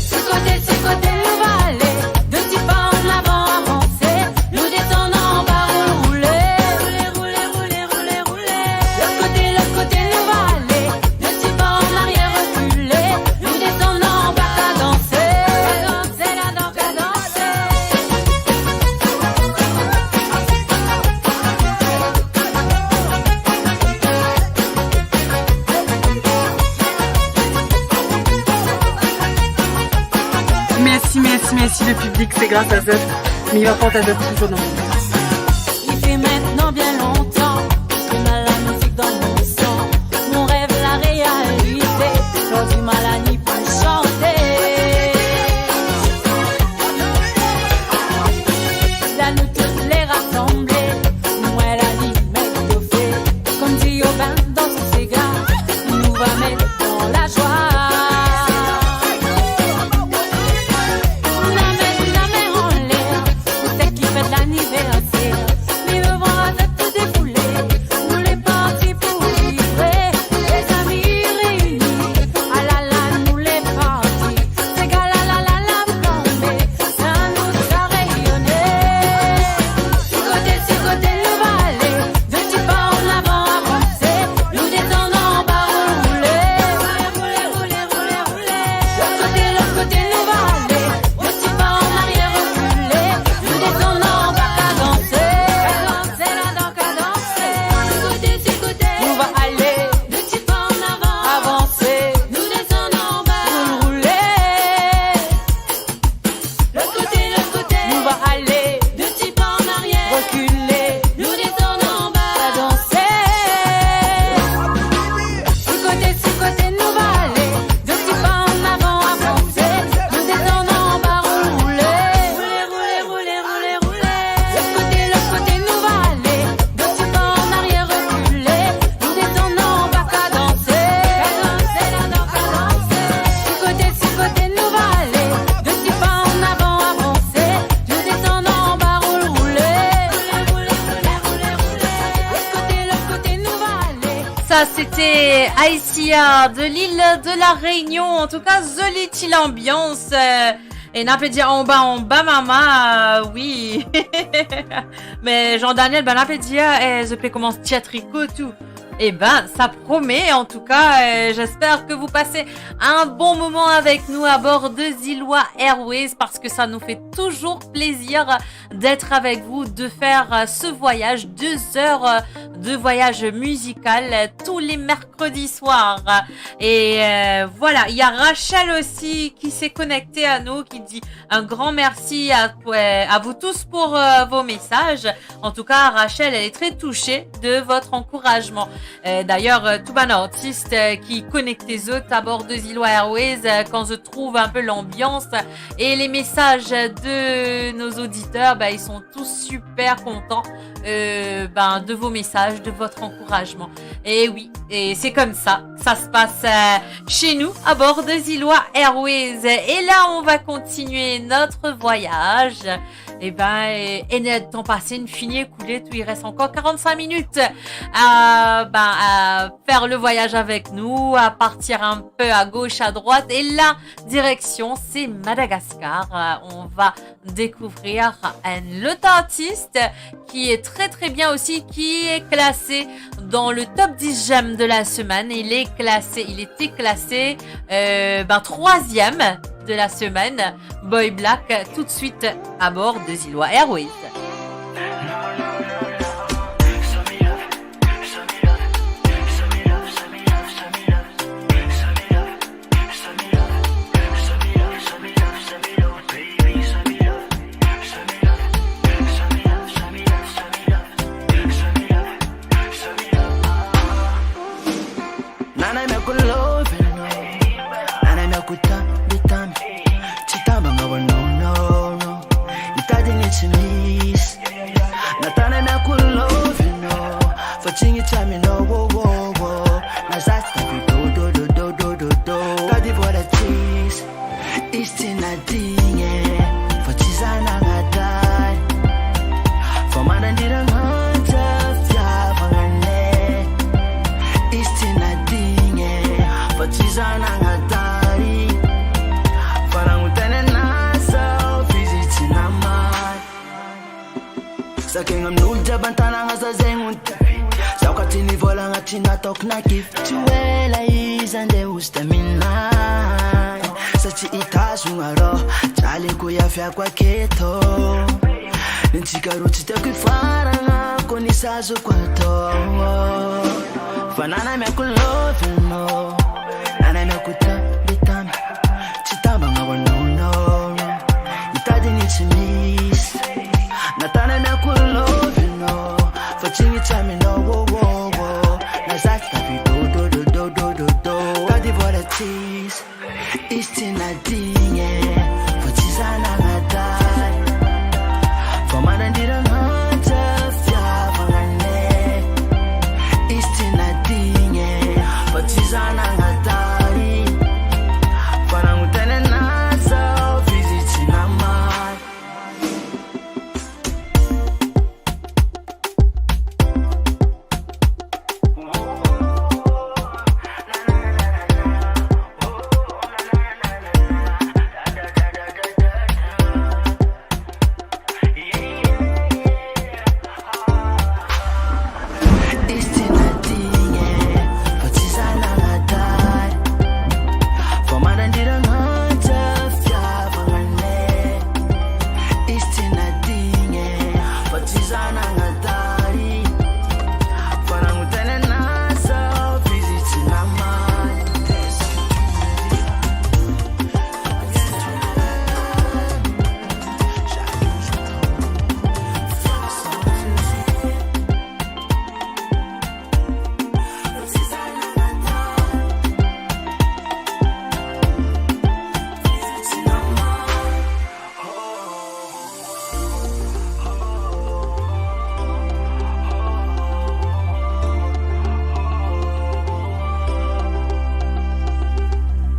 Sikote, sikote nou va ale, de ti pa an avan avanse, nou desann anba roule, roule, roule, roule, roule, roule. Lot kote, lot kote nou va ale, de ti pa an arier rekile, nou desann anba kadanse. Kadanse, la dan kadanse. Mersi, mersi, mersi le piblik, se gras a zot. Mi va port a zot touzour dan mo kar. Li fer mintnan bien lontan, ki ena lamizik dan mo san. Mo rev larealite, zordi mo la ni pou sante. La nou tou le rasanble, nou la ni met dofe, kouma dir Obin dan so sega, nou va met dan lazwa. Nou met lame anler, pou tek ki fet laniverser. Li devan zot tou defoule, nou le parti pou vibre. Lezami reini, alala, nou le parti. Sega la, la, la, la, flanbe, sa nou sa reyone. Sikote, sikote nou va ale, de ti pa an avan avanse, nou desann anba roule. Roule, roule, roule, roule. Lot kote, lot kote nou va ale, de ti pa an arier rekile, nou desann anba kadanse. Kadanse la dan kadanse. Sikote, sikote nou va ale, de ti pa an avan avanse, nou desann anba roule. Lot kote, lot kote nou va ale, de ti pa an arier rekile, nou desann anba kadanse. Sikote, sikote nou va ale, de ti pa an avan avanse, nou desann anba roule. Roule, roule, roule, roule, roule. Lot kote, lot kote nou va ale, de ti pa an arier rekile, nou desann anba kadanse. Kadanse la dan kadanse. Sikote, sikote nou va ale, de ti pa an avan avanse, nou desann anba roule, roule. Lot kote, lot kote nou va ale. Ça, c'était Aïssia de l'île de la Réunion. En tout cas, zoli ti lanbians. Euh, ena pe dir anba, anba, mama, euh, oui. Me Jean-Daniel, bann la pe dir, eh, zot pe koumans tir triko tou. Eh ben, ça promet. En tout cas, euh, j'espère que vous passez un bon moment avec nous à bord de Zilois Airways, parce que ça nous fait toujours plaisir d'être avec vous, de faire, euh, ce voyage, deux heures, euh, de voyage musical, euh, tous les mercredis soirs. Et, euh, voilà, il y a Rachel aussi qui s'est connectée à nous, qui dit un grand merci à, euh, à vous tous pour, euh, vos messages. En tout cas, Rachel, elle est très touchée de votre encouragement. Euh, d'ailleurs, euh, tou bann artis, euh, ki konekte zot a bor de Zilois Airways, euh, kan zot trouv un peu l'ambiance et les messages de nos auditeurs, ben, ils sont tous super contents, euh, ben, de vos messages, de votre encouragement. Et oui, et c'est comme ça que ça se passe, euh, chez nous, à bord de Zilois Airways. Et là, on va continuer notre voyage. Eh ben, euh, enn er tan pase, inn fini ekoule, tou, il reste encore quarante-cinq minutes à, ben, à faire le voyage avec nous, à partir un peu à gauche, à droite. Et là, direction, c'est Madagascar. Euh, on va découvrir un autre artiste qui est très, très bien aussi, qui est classé dans le top dix j'aime de la semaine. Il est classé, il était classé, euh, ben, troisième de la semaine. Boy Black, tout de suite à bord de Zilwa Airways. Nana me ku love no. Nana me ku tambi tambi. Chitamba nga wa no no no. Itadi ni chimis. Na tana me ku love no. For chingi chami no wo wo wo. Na zasta fi do do do do do do do. Tadi for the cheese. Isti na dinge, for chizana nga dai. For madan dira nga tafya fangane. Isti na dinge, for chizana nga dai. For angutene na so fiziti na mai. Sa ke ngam nul jaban tana nga sa zengun. Sa ka tini vola nga tina tok na kif. Chuela izande ustamina. Sa ti ita sungaro. Chale kuya fia kwa keto. Nen chikaro ti te ki fara nga koni sa zo kwa to. Fanana me ku love no. Nana me ku tambi tambi. Chitamba nga wa no no no. Itadi ni chimis. Na tana me ku love no. For chingi chami no wo wo wo. Na zasta fi do do do do do do do. Tadi for the cheese. Isti na dinge. For chizana nga dai. For madan dira nga tafya fangane. Isti na dinge. For chizana nga dai. For angutene na so fiziti na mai.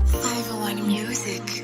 Five oh one Music.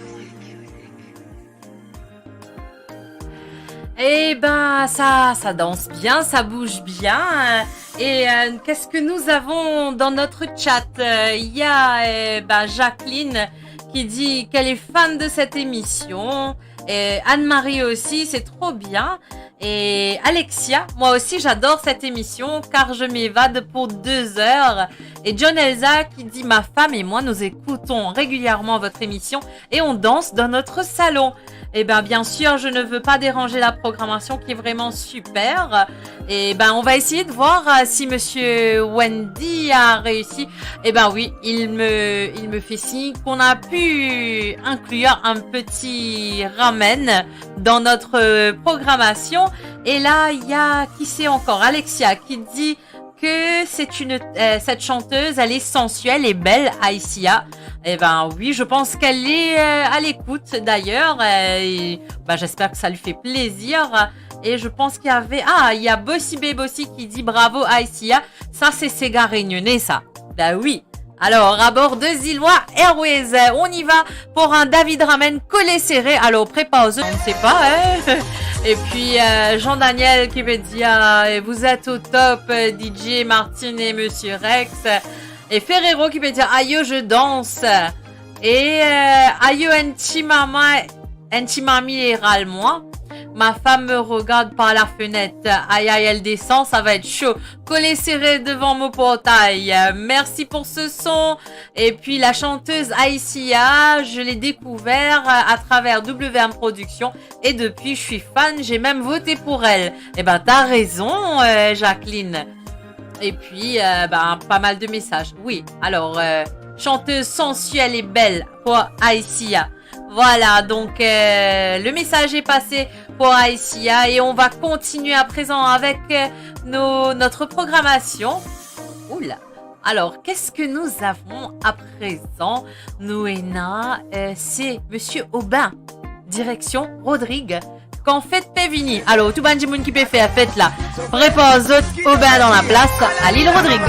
Eh ben, ça, ça danse bien, ça bouge bien, hein. Et, euh, qu'est-ce que nous avons dans notre chat ? Euh, il y a, euh, ben, Jacqueline qui dit qu'elle est fan de cette émission. Et Anne-Marie aussi, c'est trop bien. Et Alexia, moi aussi j'adore cette émission car je m'évade pour deux heures. Et John Elsa qui dit : « Ma femme et moi, nous écoutons régulièrement votre émission et on danse dans notre salon. » Eh ben, bien sûr, je ne veux pas déranger la programmation qui est vraiment super. Eh ben, on va essayer de voir, euh, si monsieur Wendy a réussi. Eh ben oui, il me, il me fait signe qu'on a pu inclure un petit ramen dans notre, euh, programmation. Et là, il y a, qui c'est encore ? Alexia qui dit que c'est une, euh, cette chanteuse, elle est sensuelle et belle, Aïssia. Eh ben oui, je pense qu'elle est, euh, à l'écoute d'ailleurs. Euh, et, bah, j'espère que ça lui fait plaisir. Et je pense qu'il y avait, ah, il y a Bossy Babe aussi qui dit : « Bravo Aïssia, ça c'est séga réunionnais ça. » Bah oui, Alors, à bord de Zilois Airways, euh, on y va pour un David Ramen collé serré. Alors, prépare, on ne sait pas, hein. Et puis, euh, Jean-Daniel qui veut dire, euh, vous êtes au top, euh, D J Martine et Monsieur Rex. Et Ferrero qui veut dire, aïe, je danse. Et, euh, aïe, un petit maman, un petit mamie et râle-moi. Ma femme me regarde par la fenêtre. Aïe, aïe, elle descend, ça va être chaud. Collé serré devant mon portail. Merci pour ce son. Et puis la chanteuse Aïssia, je l'ai découvert, euh, à travers W M Productions. Et depuis, je suis fan, j'ai même voté pour elle. Eh ben, t'as raison, euh, Jacqueline. Et puis, euh, ben, pas mal de messages. Oui, alors, euh, chanteuse sensuelle et belle pour Aïssia. Voilà, donc, euh, le message est passé pour Aïssia et on va continuer à présent avec, euh, nos, notre programmation. Oula. Alors, qu'est-ce que nous avons à présent? Nou ena, euh, c'est Monsieur Aubin, direction Rodrigue. Kan fet pe vini. Alor, tou bann dimoun ki pe fer fet la, prepar zot, Aubin dan laplas, a Lil Rodrig.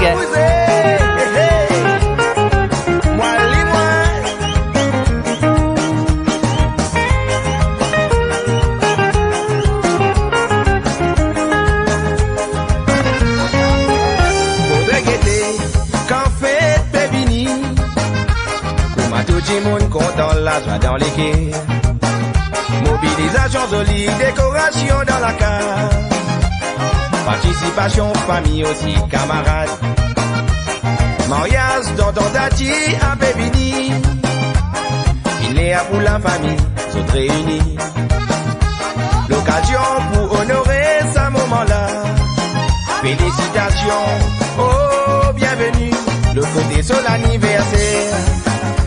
Fodre gete kan fet pe vini. Kouma tou dimoun kontan, lazwa dan leker. Mobilizasion zoli, dekorasion dan lakaz. Partisipasion fami osi kamarad. Maryaz tonton tati ape vini. Finn ler pou lafami zot reini. Lokazion pou onore sa moman la. Felisitasion, oh, bienveni. Lot kote so laniverser,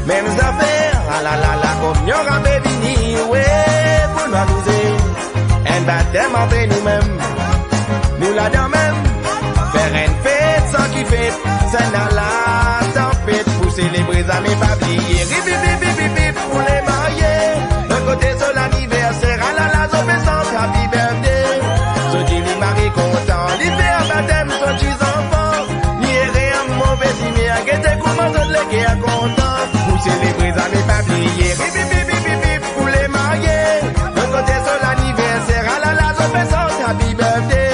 mem zafer, alala, lakominyon ape vini, we, pou nou amize. Enn batem ant nou mem, nou ladan mem, fer enn fet san ki fet, sa ena la tanpet pou selebre zame pa bliye. Rip, rip, rip, rip, rip, rip pou le marye. Lot kote so laniverser, alala, zot pe sant happy birthday. Zot dimoun mari kontan, li fer batem so ti zanfan. Li ere an move zimer, gete kouma zot leker kontan. Pou selebre zame pa bliye, rip, rip, rip, rip, rip, rip pou le marye. Lot kote so laniverser, alala, zot pe sant happy birthday.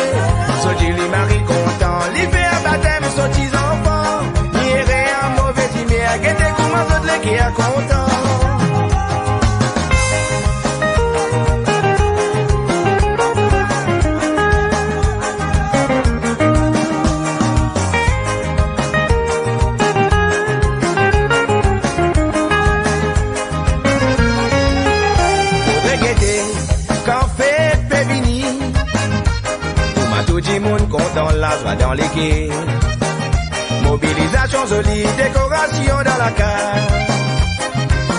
So dimoun mari kontan, li fer batem so ti zanfan. Li ere an move zimer, gete kouma zot leker kontan. Fodre gete kan fet pe vini. Kouma tou dimoun kontan, lazwa dan leker. Mobilizasion zoli, dekorasion dan lakaz.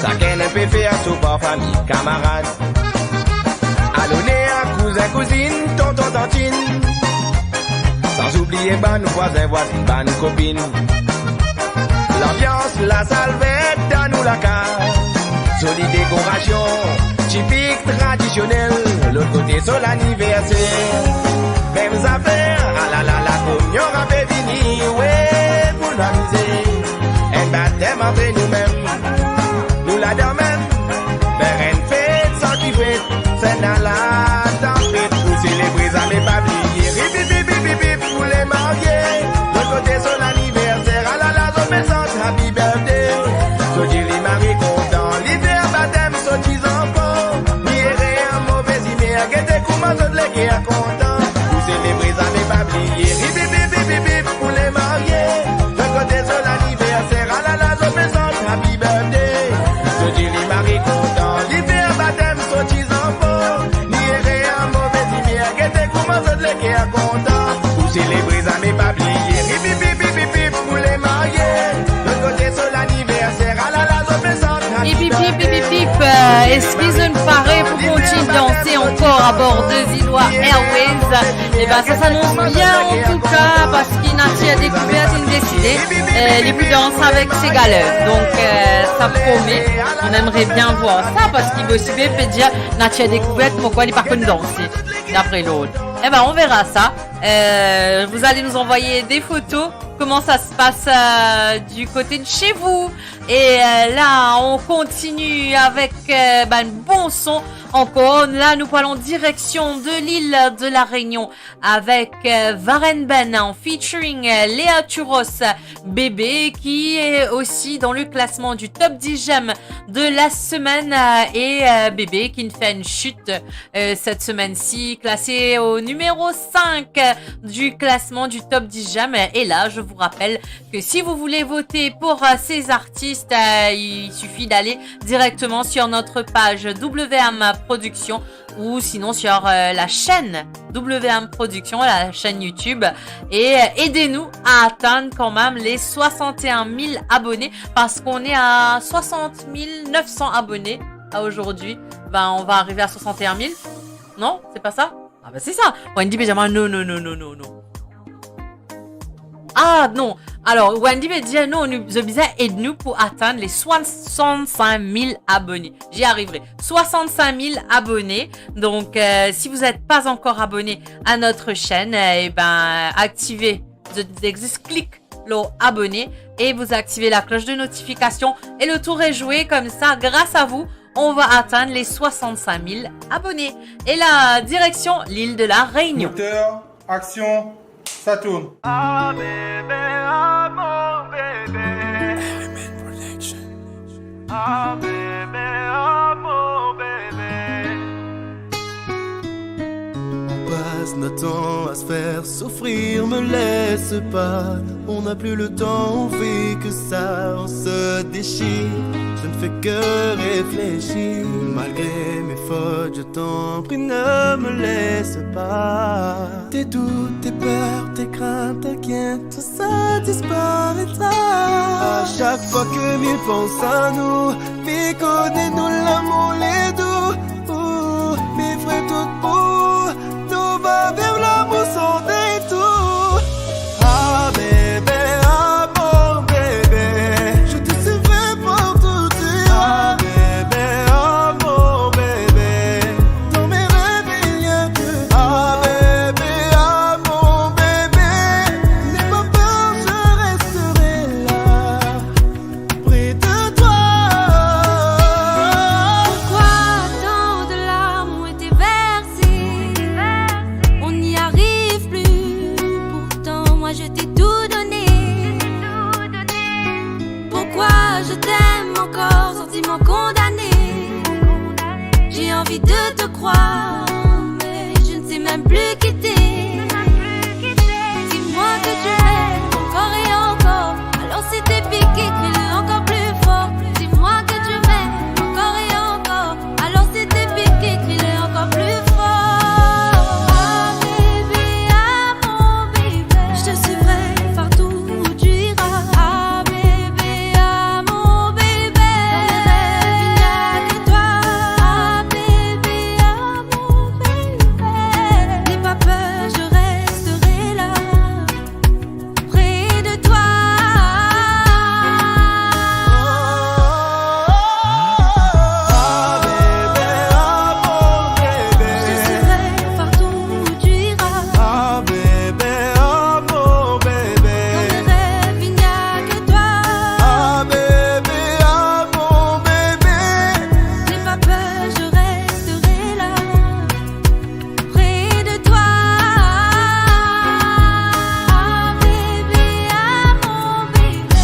Sakenn pe fer so par fami, kamarad. Aloner kouzin, kouzinn, tonton, tantinn. San oubliye bann vwazin, vwazinn, bann kopinn. Lanbians lasal ver dan nou lakaz. Zoli dekorasion, tipik, tradisionel. Lot kote so laniverser, mem zafer, alala, lakominyon ape vini, we, pou nou amize. Enn batem ant nou mem, nou ladan mem, fer enn fet san ki fet, sa ena la tanpet pou selebre zame pa bliye. Rip, rip, rip, rip, rip, rip pou le marye. Lot kote so laniverser, alala, zot pe sant happy birthday. So dimoun mari kontan, li fer batem so ti zanfan. Li ere an move zimer, gete kouma zot leker kontan. Pou selebre zame pa bliye. Rip, rip, rip, rip, rip, rip pou le marye. Lot kote so laniverser, alala, zot pe sant happy birthday. So dimoun mari kontan, li fer batem so ti zanfan. Li ere an move zimer, gete kouma zot leker kontan. Pou selebre zame pa bliye. Rip, rip, rip, rip, rip, rip pou le marye. Lot kote so laniverser, alala, zot pe sant happy birthday. Hip, hip, hip, hip, hip, euh, eski zot pare pou kontign danse ankor abor de Zilois Airways? Eba, sa s'annonce bien, an tou ka, parski Natir Dekouvert inn deside, euh, li pou dans avek Segalè. Donk, euh, sa promé. On aimerait bien voir ça, parski bosibe pe dir Natir Dekouvert, pourkoi li pa konn danse, dapre lord. Eba, on verra ça. Euh, vous allez nous envoyer des photos. comment ça se passe, euh, du côté de chez vous. Et, euh, là, on continue avec, euh, ben, bon son encore. Là, nous parlons direction de l'île de la Réunion avec, euh, Varenne Ben en featuring, euh, Léa Turos, Bébé, qui est aussi dans le classement du top dix j'aime de la semaine, euh, et, euh, Bébé qui fait une chute, euh, cette semaine-ci, classé au numéro cinq du classement du top dix j'aime. Et là, je vous rappelle que si vous voulez voter pour, euh, ces artistes, euh, il suffit d'aller directement sur notre page W M Production ou sinon sur, euh, la chaîne W M Production, la chaîne YouTube, et, euh, aidez-nous à atteindre quand même les soixante et un mille abonnés, parce qu'on est à soixante mille neuf cents abonnés à aujourd'hui. Ben, on va arriver à soixante et un mille. Non, c'est pas ça ? Ah ben, c'est ça. Wendy Benjamin, non, non, non, non, non, non. Ah non. Alors, Wendy me dit, non, nou, zot bizin ed nou pou atteindre les soixante-cinq mille abonnés. J'y arriverai. Soixante-cinq mille abonnés. Donc, euh, si vous n'êtes pas encore abonné à notre chaîne, euh, eh ben, activez, zot, zot cliquez lor abonné et vous activez la cloche de notification et le tour est joué. Comme ça, grâce à vous, on va atteindre les soixante-cinq mille abonnés. Et là, direction l'île de la Réunion. Moteur, action, ça tourne. Ah bébé, ah mon bébé. Element Production. Ah bébé, ah mon bébé. On passe notre temps à se faire souffrir, me laisse pas. On n'a plus le temps, on fait que ça, on se déchire. Je ne fais que réfléchir. Malgré mes fautes, je t'en prie, ne me laisse pas. Tes doutes, tes peurs, tes craintes, t'inquiète, tout ça disparaîtra. À chaque fois que mille pensent à nous, pi kone nou lamour le dou, ou, mi fre tout pou nou va viv lamour san detour. Ah bébé, ah mon bébé, je te suivrai partout où tu iras. Ah bébé, ah mon bébé, dans mes rêves il n'y a que toi. Ah bébé, ah mon bébé, n'aie pas peur, je resterai là près de toi. Pourquoi tant de larmes ont été versées ? On n'y arrive plus, pourtant moi je t'ai tout donné. Pourquoi je t'aime encore, sentiment condamné ? J'ai envie de te croire, mais je ne sais même plus qui t'es. Dis-moi que tu m'aimes encore et encore. Alors si t'es piqué, crie-le encore plus fort. Dis-moi que tu m'aimes encore et encore. Alors si t'es piqué, crie-le encore plus fort. Ah bébé, ah mon bébé, je te suivrai partout où tu iras. Ah bébé, ah mon bébé, dans mes rêves il n'y a que toi. Ah bébé, ah mon bébé, n'aie pas peur, je resterai là près de toi. Ah bébé, ah mon bébé, je te suivrai partout où tu iras. Ah bébé, ah mon bébé, dans mes rêves il n'y a que toi. Ah bébé, ah mon bébé, n'aie pas peur, je resterai là près de toi. Ah bébé, ah mon bébé,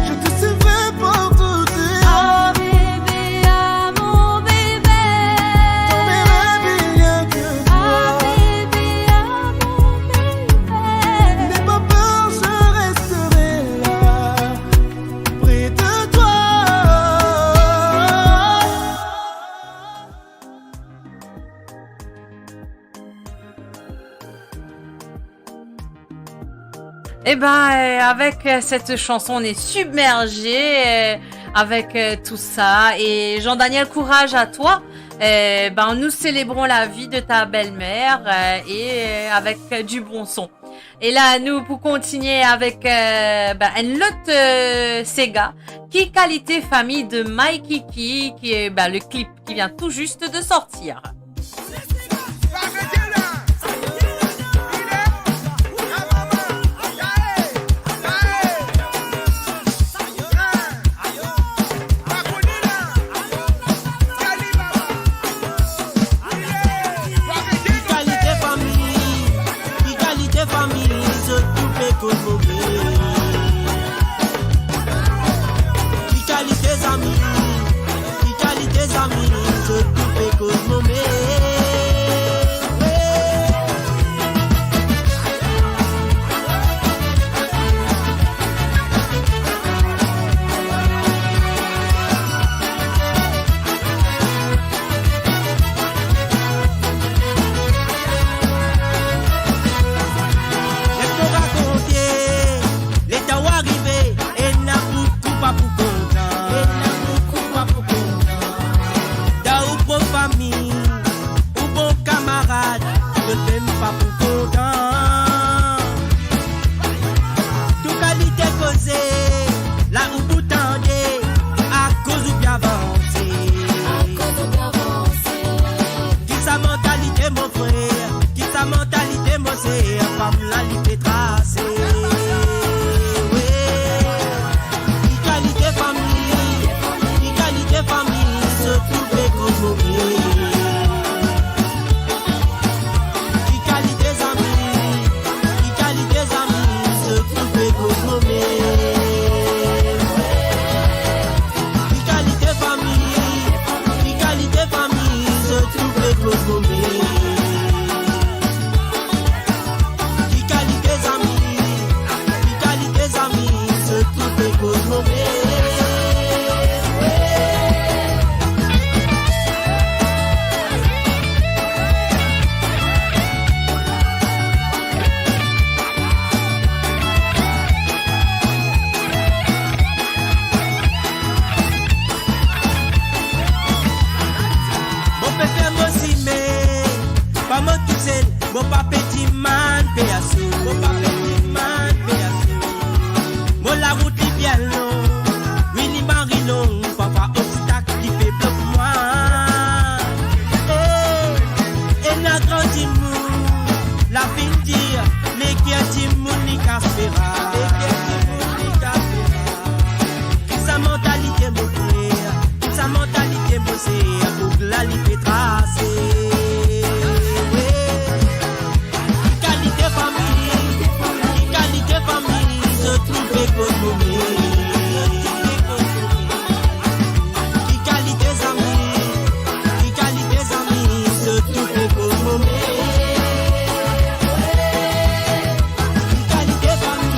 je te suivrai partout où tu iras. Ah bébé, ah mon bébé, dans mes rêves il n'y a que toi. Ah bébé, ah mon bébé, n'aie pas peur, je resterai là près de toi. Eh ben, euh, avec, euh, cette chanson, on est submergé, euh, avec, euh, tout ça. Et Jean-Daniel, courage à toi. Euh, ben, nous célébrons la vie de ta belle-mère, euh, et, euh, avec, euh, du bon son. E la, nou pou kontigne avek, euh, ben, enn lot, euh, sega, Ki kalite fami de Mike Kiki, ki, ben, le clip qui vient tout juste de sortir. Sa vle dir la, li la, la mama, ale, Mo pa pe dimann peaso, mo pa pe dimann peaso. Mo larout li bien long, wi li mari long, papa obstak ki pe blok mwa. Eh, ena gran dimoun, la finn dir, leker dimoun li kas fera, leker dimoun li kas fera. Sa mantalite mo frer, sa mantalite mo ser, boug la li pe trase. Ki kalite fami, ki kalite fami, zot trouve kot mo mem? Ki kalite zami, ki kalite zami, zot trouve kot mo mem? Ki kalite fami,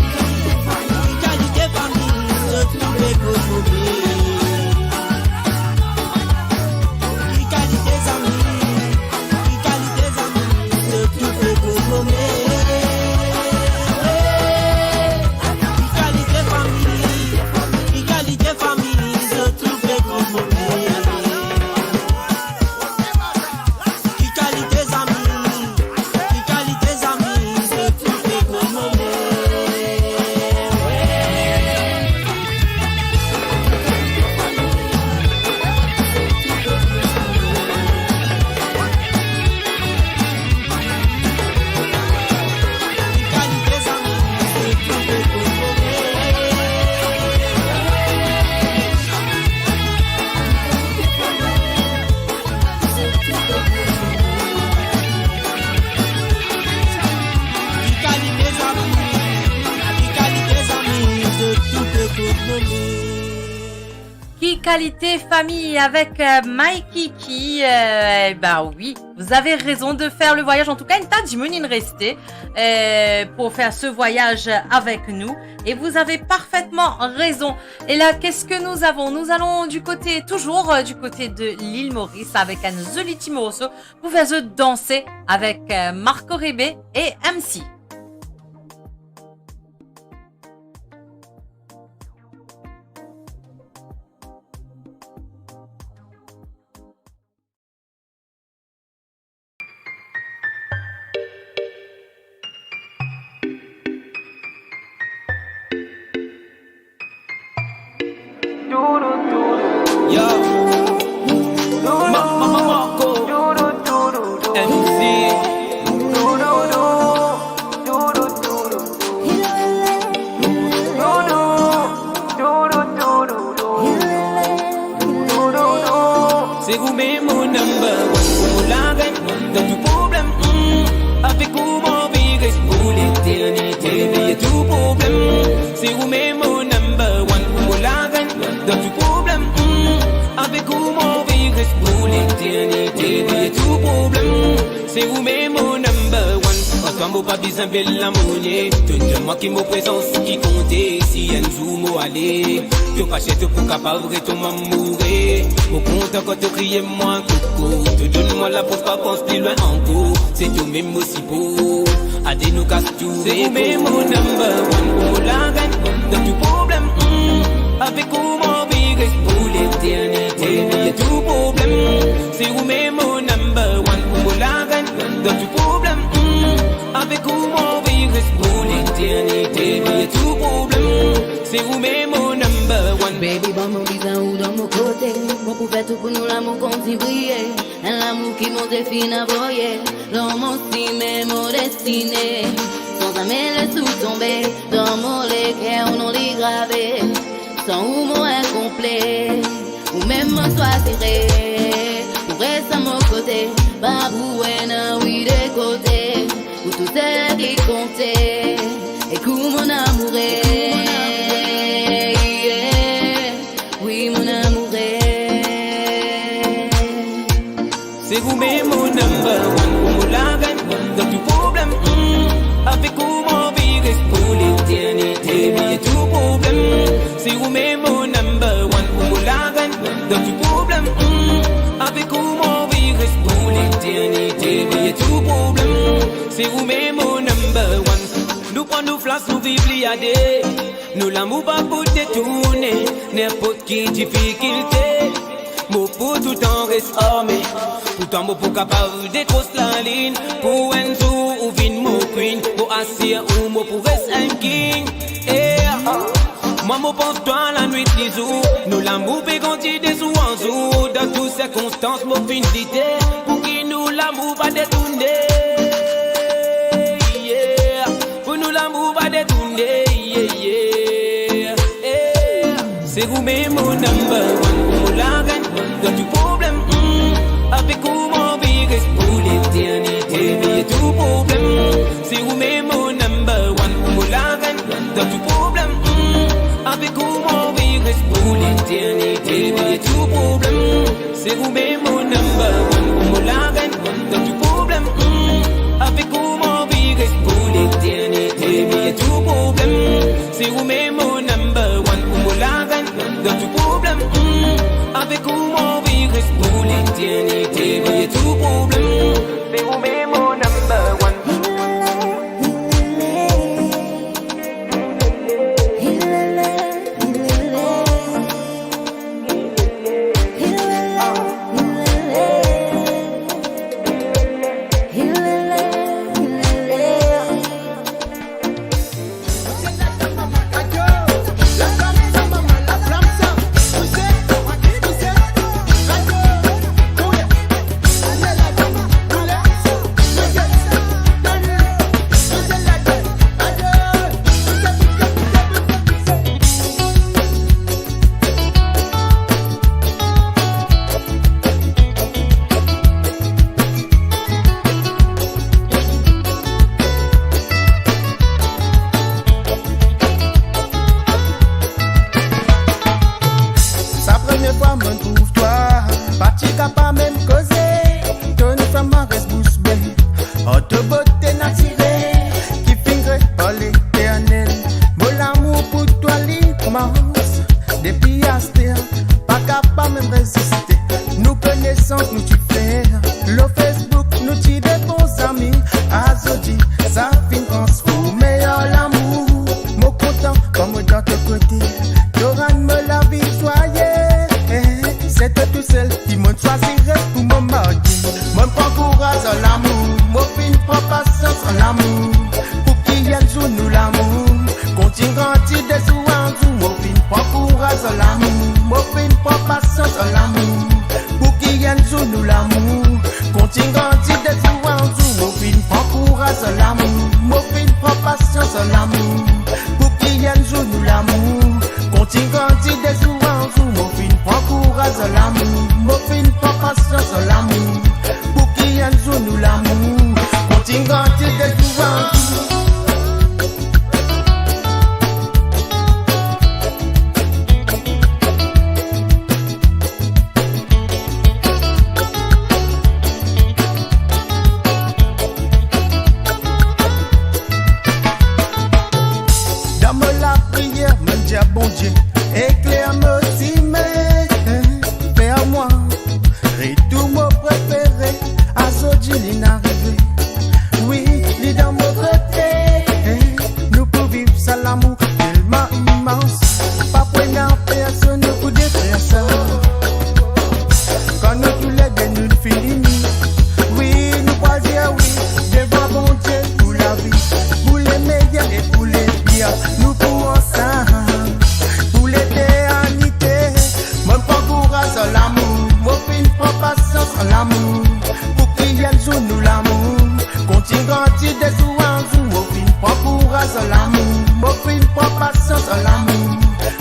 ki kalite fami, zot trouve kot mo mem? Ki kalite zami, ki kalite zami, zot trouve kot mo mem? Ki kalite fami, ki kalite fami, zot trouve kot mo mem? Ki kalite zami, ki kalite zami, zot trouve kot mo mem? Ki kalite zami, zot trouve kot mo mem? Ki kalite zami, ki kalite zami, zot trouve kot mo mem? Ki kalite fami avek, euh, Mike Kiki, euh, eh ben oui, vous avez raison de faire le voyage. En tout cas, ena dimoun inn reste, euh, pour faire ce voyage avec nous. Et vous avez parfaitement raison. Et là, qu'est-ce que nous avons ? Nous allons du côté, toujours, euh, du côté de l'île Maurice avec un joli petit morceau pour faire se danser avec, euh, Marco Ribé et M C. Yo. Ma, ma, ma, Marco. M C. Se ou mem mo number one, mo larenn dan tou problem, hmm. Avek ou mo anvi res pou leternite, bliye tou problem. Se ou mem mo number one, mo larenn dan tou problem, hmm. Avek ou mo anvi res pou leternite, bliye tou problem. Se ou mem mo number one. An twa mo pa bizin bel lamonie. To dir mwa ki mo prezans ki konte. Si enn zour mo ale, to pa ser to pou kapav retom amoure. Mo kontan kan to kriye mwa koko. To donn mwa lafors pa pans pli lwin ankor. Se to mem mo sipor. Ale nou kas tou. Se ou mem mo number one, mo larenn dan tou problem, hmm. Avek ou mo anvi res pou leternite, bliye tou problem. Se ou mem mo number one, mo larenn dan tou problem, hmm. Avek ou mo anvi res pou leternite, bliye tou problem. Se ou mem mo number one. Baby, bon, mo bizin ou dan mo kote. Mo pou fer tou pou nou lamour kontign briye. Enn lamour ki Bondie finn avoye. Lanmor sime mo destine. San zame les ou tonbe. Dan mo leker ou non li grave. San ou mo inkonple. Ou mem mo swazire. Ou res a mo kote. Pa pou ena wi de kote. Ou tousel ki konte. Ek ou mon amoure. Yeah. Wi, mon amoure. Se ou mem mo number one, mo larenn dan tou problem, hmm. Avek ou mo anvi res pou leternite, bliye tou problem. Se ou mem mo number one, mo larenn dan tou problem, hmm. Avek ou mo anvi res pou leternite, bliye tou problem. Se ou mem mo number one. Nou pran nou flas, nou viv li a de. Nou lamour pa pou detourne, ninport ki difikilte. Mo pou toutan res ame, poutan mo pou kapav dekros lalinn. Pou enn zour ou vinn mo queen, mo asir ou mo pou res enn king. Yeah. Mwa mo pans twa lanwit lizour, nou lamour pe grandi de zour an zour. Dan tou sirkonstans mo finn lite, pou ki nou lamour pa detourne. Yeah. Pou nou lamour pa detourne. Yeah, yeah, yeah. Se ou mem mo number one, ou mo larenn dan tou problem, hmm. Avek ou mo anvi res pou leternite, bliye tou problem. Se ou mem mo number one, ou mo larenn dan tou problem, hmm. Avek ou mo anvi res pou leternite, bliye tou problem. Se ou mem mo number one, ou mo larenn dan tou problem, hmm. Avek ou mo anvi res pou leternite, bliye tou problem. Se ou mem mo number one, ou mo larenn dan tou problem, hmm. Avek ou mo anvi res pou leternite, bliye tou problem. Se ou mem mo number one. Sa premie fwa mo trouv twa, pa ti kapav mem koze. To fam res bous be, ar to bote natirel ki finn kre par Leternel. Mo lamour pou twa li koumans depi aster, pa kapav mem reziste. Nou konesans nou ti fer lor Facebook, nou ti de bon zami. Azordi sa finn transforme an lamour. Mo kontan kan mo dan to kote, to rann mo lavi zwaye. Se to tousel ki mo swazir pou mo marye. Mo pran kouraz an lamour, mo finn pran pasians an lamour. Pou ki enn zour nou lamour kontign grandi de zour an zour. Mo finn pran kouraz an lamour, mo finn pran pasians an lamour. Pou ki enn zour nou lamour kontign grandi de zour an zour. Mo finn pran kouraz an lamour, mo finn pran pasians an lamour. Pou ki enn zour nou lamour kontign grandi de zour an zour. Mo finn pran kouraz an lamour, mo finn pran pasians an lamour. Pou ki enn zour nou lamour kontign grandi de zour an zour. Dan mo lapriyer, mo dir Bondie, ekler mo sime, fer mwa retour mo prefere. Azordi linn arive, wi, li dan mo kote. Nou pou viv sa lamour telman imans, pa pou ena personn nou pou detrir sa. Kan nou toulede nou finn ini, wi, nou pou dir wi devan Bondie pou lavi, pou lemeyer e pou lepir. Nou pou ansam pou leternite. Mo pran kouraz an lamour, mo finn pran pasians an lamour. Pou ki enn zour nou lamour kontign grandi de zour an zour. Mo finn pran kouraz an lamour, mo finn pran pasians an lamour.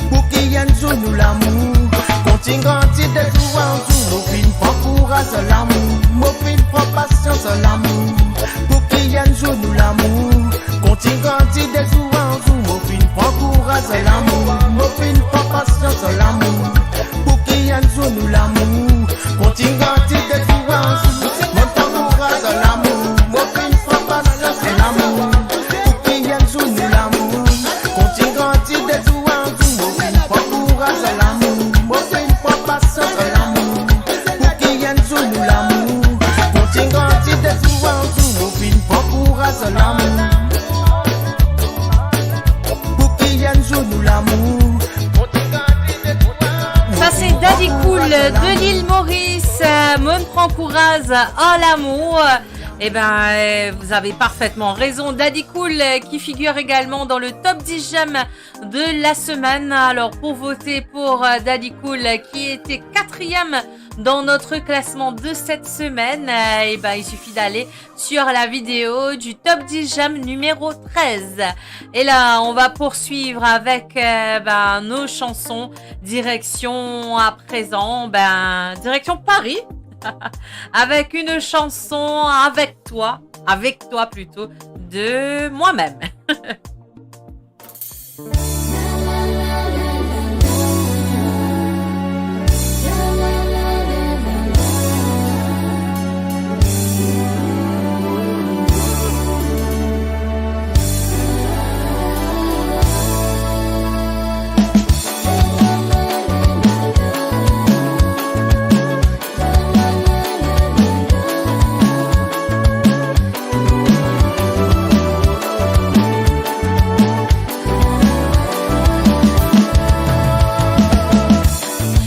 Pou ki enn zour nou lamour kontign grandi de zour an zour. Mo finn pran kouraz an lamour, mo finn pran pasians an lamour. Pou ki enn zour nou lamour kontign grandi de zour an zour. Mo finn pran kouraz an lamour, mo finn pran pasians an lamour. Pou ki enn zour nou lamour kontign grandi de zour an zour. Mo pran kouraz an lamour, mo finn pran pasians an lamour. Pou ki enn zour nou lamour kontign grandi de zour an zour. Mo finn pran kouraz an lamour, mo finn pran pasians an lamour. Pou ki enn zour nou lamour kontign grandi de zour an zour. Mo finn pran kouraz an lamour. Pou ki enn zour nou lamour kontign grandi de zour an zour. Daddy Cool de l'île Maurice, euh, Mo pran kouraz ar lamour. Eh ben, euh, vous avez parfaitement raison. Daddy Cool, euh, qui figure également dans le top dix j'aime de la semaine. Alors, pour voter pour, euh, Daddy Cool, euh, qui était quatrième dans notre classement de cette semaine, euh, eh ben, il suffit d'aller sur la vidéo du top dix j'aime numéro treize. Et là, on va poursuivre avec, euh, ben, nos chansons. Direction à présent, ben, direction Paris, avec une chanson avec toi, avec toi plutôt, de moi-même.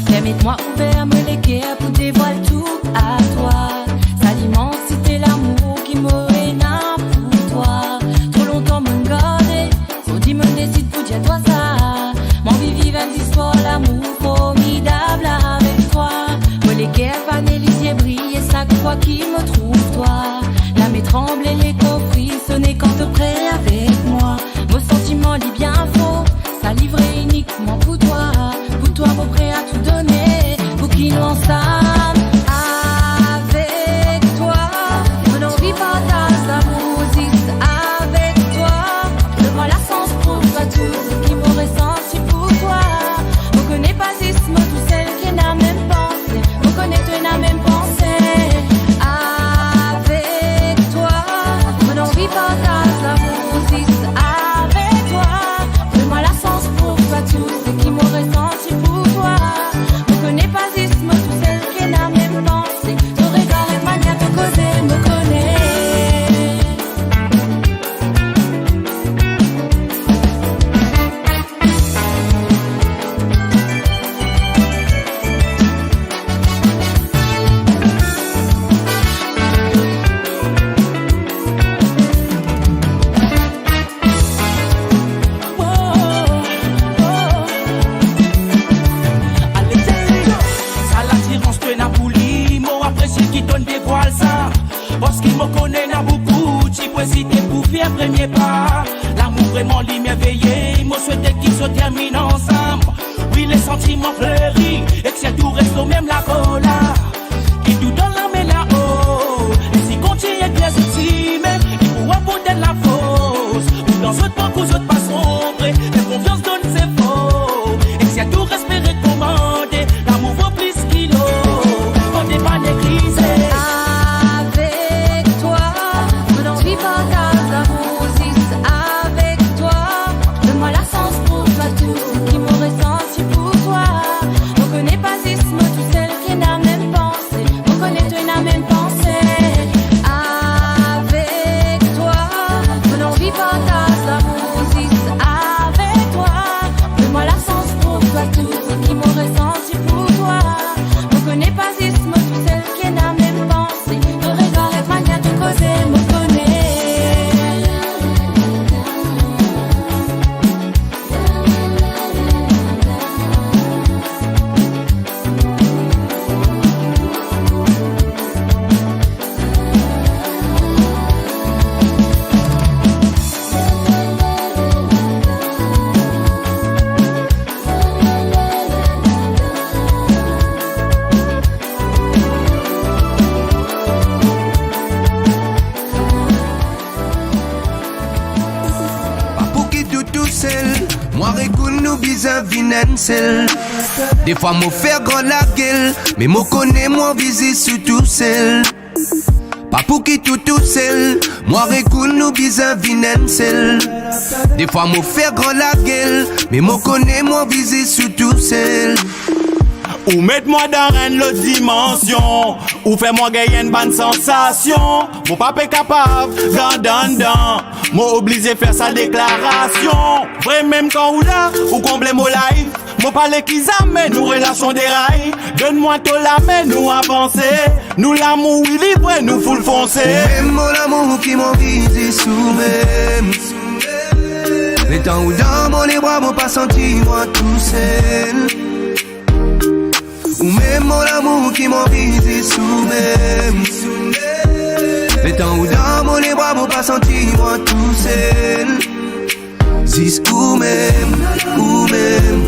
Permet mwa ouver mo leker pou devwal tou a twa. Sa limansite lamour ki mo ena pou twa. Tro lontan mo'nn garde, zordi mo'nn desid pou dir twa sa. Mo anvi viv enn zistwar lamour formidab avek twa. Mo leker vane, lizie briye sak fwa ki mo trouv twa. Lame tranble, lekor frisone kan to pre avek mwa. Mo santiman li bien for, sa li vre inikman pou twa. Pou twa mo pre a tou done, pou ki nou ansam. Avek twa, mo anvi partaz lamour zis avek twa. Donn mwa lasans prouv twa tou seki mo resanti pou twa. Mo kone pa zis mo tousel ki ena mem panse, mo kone to ena mem panse. Avek twa, mo anvi partaz lamour zis avek twa. Donn mwa lasans prouv twa tou seki mo resanti pou twa. Mo kone pa zis mo tousel ki ena mem panse. To regar ek manier to koze, mo kone. Sa latirans to ena pou li, mo apresie ki to'nn devwal sa. Parski mo kone ena boukou ti pou ezite pou fer premie pa. Lamour vreman li merveye, mo swete ki zot terminn ansam. Wi, le santiman fleri, ek sirtou res lor mem lakola. Ki tou dan lame lao, e si kontign ekzerse sime, li pou aport lafors. Pou dan zot parkour zot pa sonbre, fer konfians donn zefor. Ek sirtou res pe rekomande, lamour vo plis ki lor, kan to pa neglize. Avek twa, mo anvi partaz lamour zis avek twa. Donn mwa lasans prouv twa tou seki mo resanti pou twa. Mo kone pa zis mo tousel ki ena mem panse. Mo kone to ena mem panse. Avek twa, mo anvi partaz lamour zis avek twa. Donn mwa lasans prouv twa tou seki mo resanti pou twa. Mo kone pa zis mo tousel ki ena mem panse. To regar ek manier to koze, mo kone. Pa pou kit ou tousel, mwa ek ou nou bizin vinn enn sel. Defwa mo fer gran lagel, me mo kone mo anvi zis ou tousel. Pa pou kit ou tousel, mwa ek ou nou bizin vinn enn sel. Defwa mo fer gran lagel, me mo kone mo anvi zis ou tousel. Ou met mwa dan enn lot dimansion, ou fer mwa gagn enn bann sansasion. Mo pa pe kapav gard anndan, mo oblize fer sa deklarasion. Vre mem kan ou la, ou konble mo life. Mo pale ki zame nou relasion deray. Donn mwa to lame, nou avanse. Nou lamour, wi, li vre, nou full fonse. Ou mem mo lamour ki mo viv zis ou mem. Letan ou dan mo lebra, mo pa santi mwa tousel. Ou mem mo lamour ki mo viv zis ou mem. Letan ou dan mo lebra, mo pa santi mwa tousel. Zis ou mem, ou mem,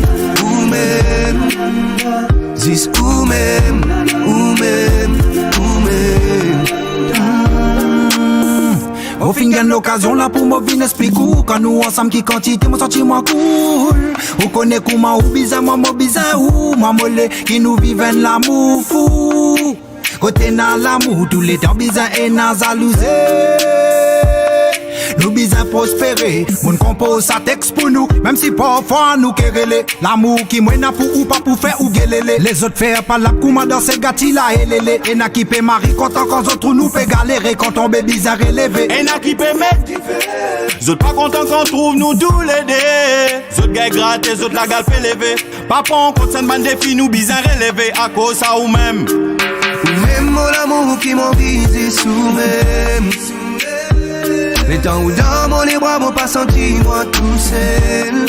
ou mem. Zis ou mem, ou mem, ou mem. Mo finn gagn lokazion la pou mo vinn explik ou, kan nou ansam ki kantite mo santi mwa cool. Ou kone kouma ou bizin mwa, mo bizin ou, mwa mo le ki nou viv enn lamour fou. Kot ena lamour, touletan bizin ena zalouzi. Nou bizin prospere, moun konpoz sa text pou nou, mem si parfwa nou kerele. Lamour ki mwa ena pou ou pa pou fer ou gelele. Lezot fer palab kouma dan se gati la elele. Ena ki pe mari kontan kan zot trouv nou pe galere, kan tonbe bizin releve. Ena ki pe met dife, zot pa kontan kan trouv nou toulede. Zot gagn grate, zot lagal pe leve. Pa pran kont sa bann defi, nou bizin releve akoz sa ou mem. Ou mem mo lamour ki mo viv zis ou mem. Letan ou dan mo lebra, mo pa santi mwa tousel.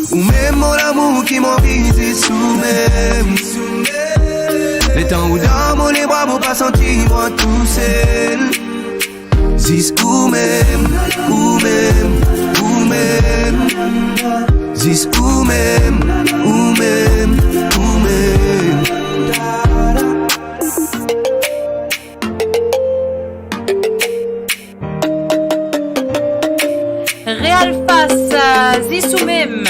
Ou mem mo lamour ki mo viv zis ou mem. Letan ou dan mo lebra, mo pa santi mwa tousel. Zis ou mem, ou mem, ou mem. Zis ou mem, ou mem, ou mem. Real Face, euh, zis ou mem.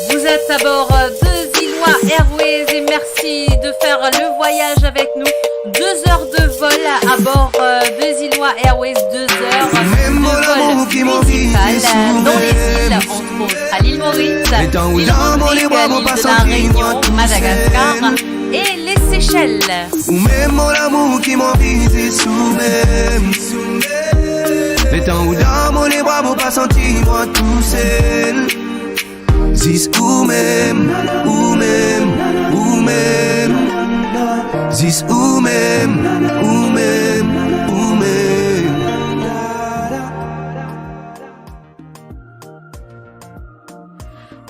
Vous êtes à bord, euh, de Zilwa Airways et merci de faire le voyage avec nous. Deux heures de vol à bord, euh, de Zilwa Airways, deux heures de vol musical, euh, dans les îles, entre autres à l'île Maurice, l'île Andrigue, l'île de la Réunion, Madagascar et les Seychelles. Ou mem mo lamour ki mo viv zis ou mem. Letan ou dan mo lebra, mo pa santi mwa tousel. Zis ou mem, ou mem, ou mem. Zis ou mem, ou mem, ou mem.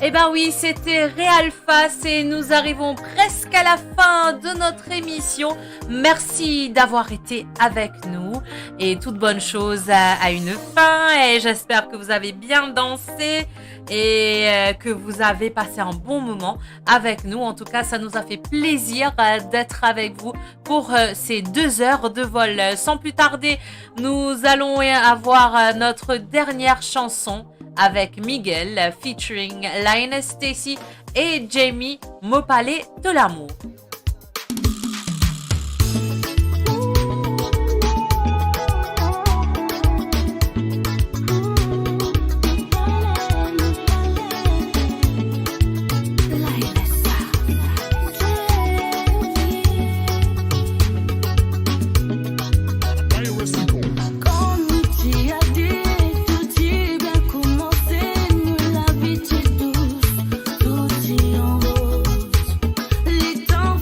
Eh ben oui, c'était Real Face et nous arrivons presque à la fin de notre émission. Merci d'avoir été avec nous et toute bonne chose a, a une fin et j'espère que vous avez bien dansé et, euh, que vous avez passé un bon moment avec nous. En tout cas, ça nous a fait plaisir, euh, d'être avec vous pour, euh, ces deux heures de vol. Sans plus tarder, nous allons avoir, euh, notre dernière chanson avec Miguel, euh, featuring Lionel Stacy et Jamie, Mo pale to lamour. Kouma ti a di, tou ti bien koumanse, nou lavi ti dous, tou ti an roz. Letan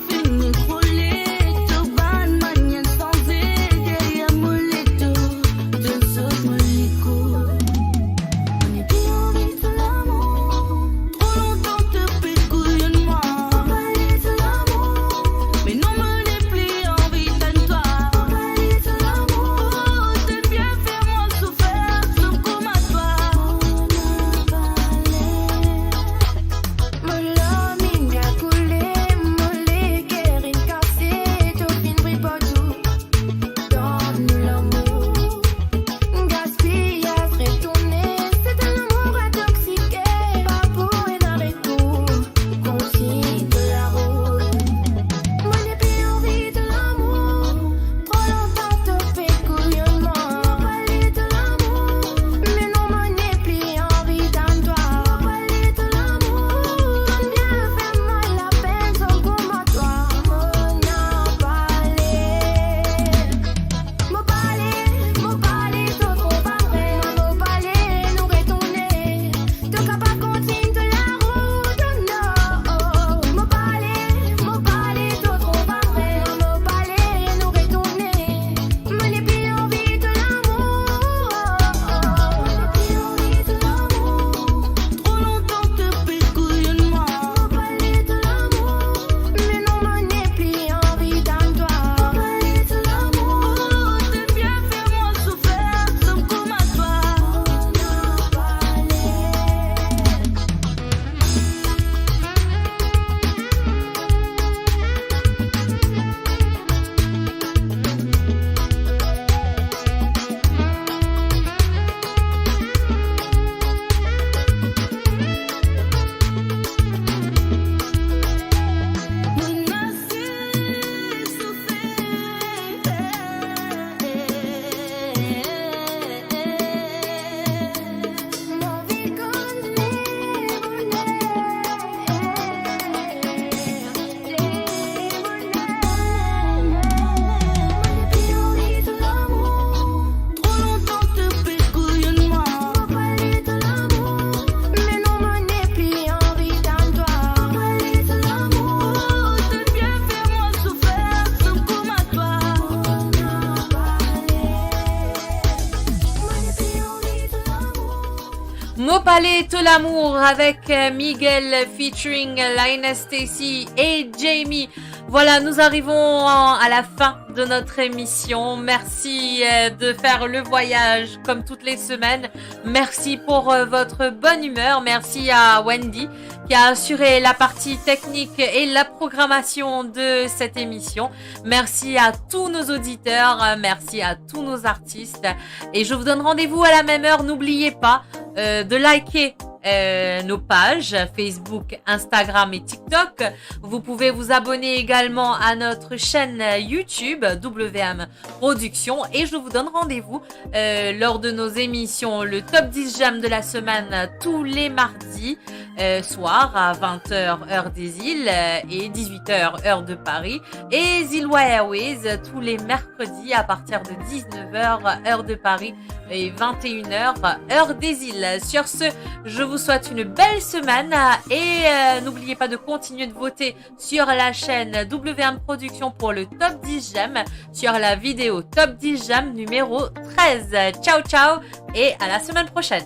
Palais to lamour avec, euh, Miguel featuring Lionel Stacy et Jamie. Voilà, nous arrivons en- à la fin de notre émission. Merci, euh, de faire le voyage comme toutes les semaines. Merci pour, euh, votre bonne humeur. Merci à Wendy qui a assuré la partie technique et la programmation de cette émission. Merci à tous nos auditeurs. Euh, merci à tous nos artistes. Et je vous donne rendez-vous à la même heure. N'oubliez pas, euh, de liker, euh, nos pages Facebook, Instagram et TikTok. Vous pouvez vous abonner également à notre chaîne YouTube W M Production. Et je vous donne rendez-vous, euh, lors de nos émissions, le top dix j'aime de la semaine, euh, tous les mardis, euh, soir à vingt heures, heure des îles, euh, et dix-huit heures, heure de Paris. Et Zilwa Airways, euh, tous les mercredis à partir de dix-neuf heures, heure de Paris, et vingt et une heures, heure des îles. Sur ce, je vous souhaite une belle semaine, euh, et, euh, n'oubliez pas de continuer de voter sur la chaîne W M Production pour le top dix j'aime, sur la vidéo top dix j'aime numéro treize. Ciao, ciao et à la semaine prochaine.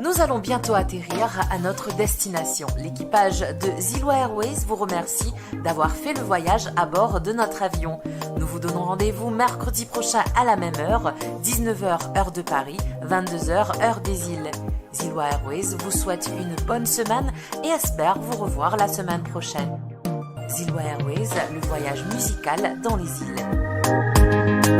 Nous allons bientôt atterrir à notre destination. L'équipage de Zilwa Airways vous remercie d'avoir fait le voyage à bord de notre avion. Nous vous donnons rendez-vous mercredi prochain à la même heure, dix-neuf heures heure de Paris, vingt-deux heures heure des îles. Zilwa Airways vous souhaite une bonne semaine et espère vous revoir la semaine prochaine. Zilwa Airways, le voyage musical dans les îles.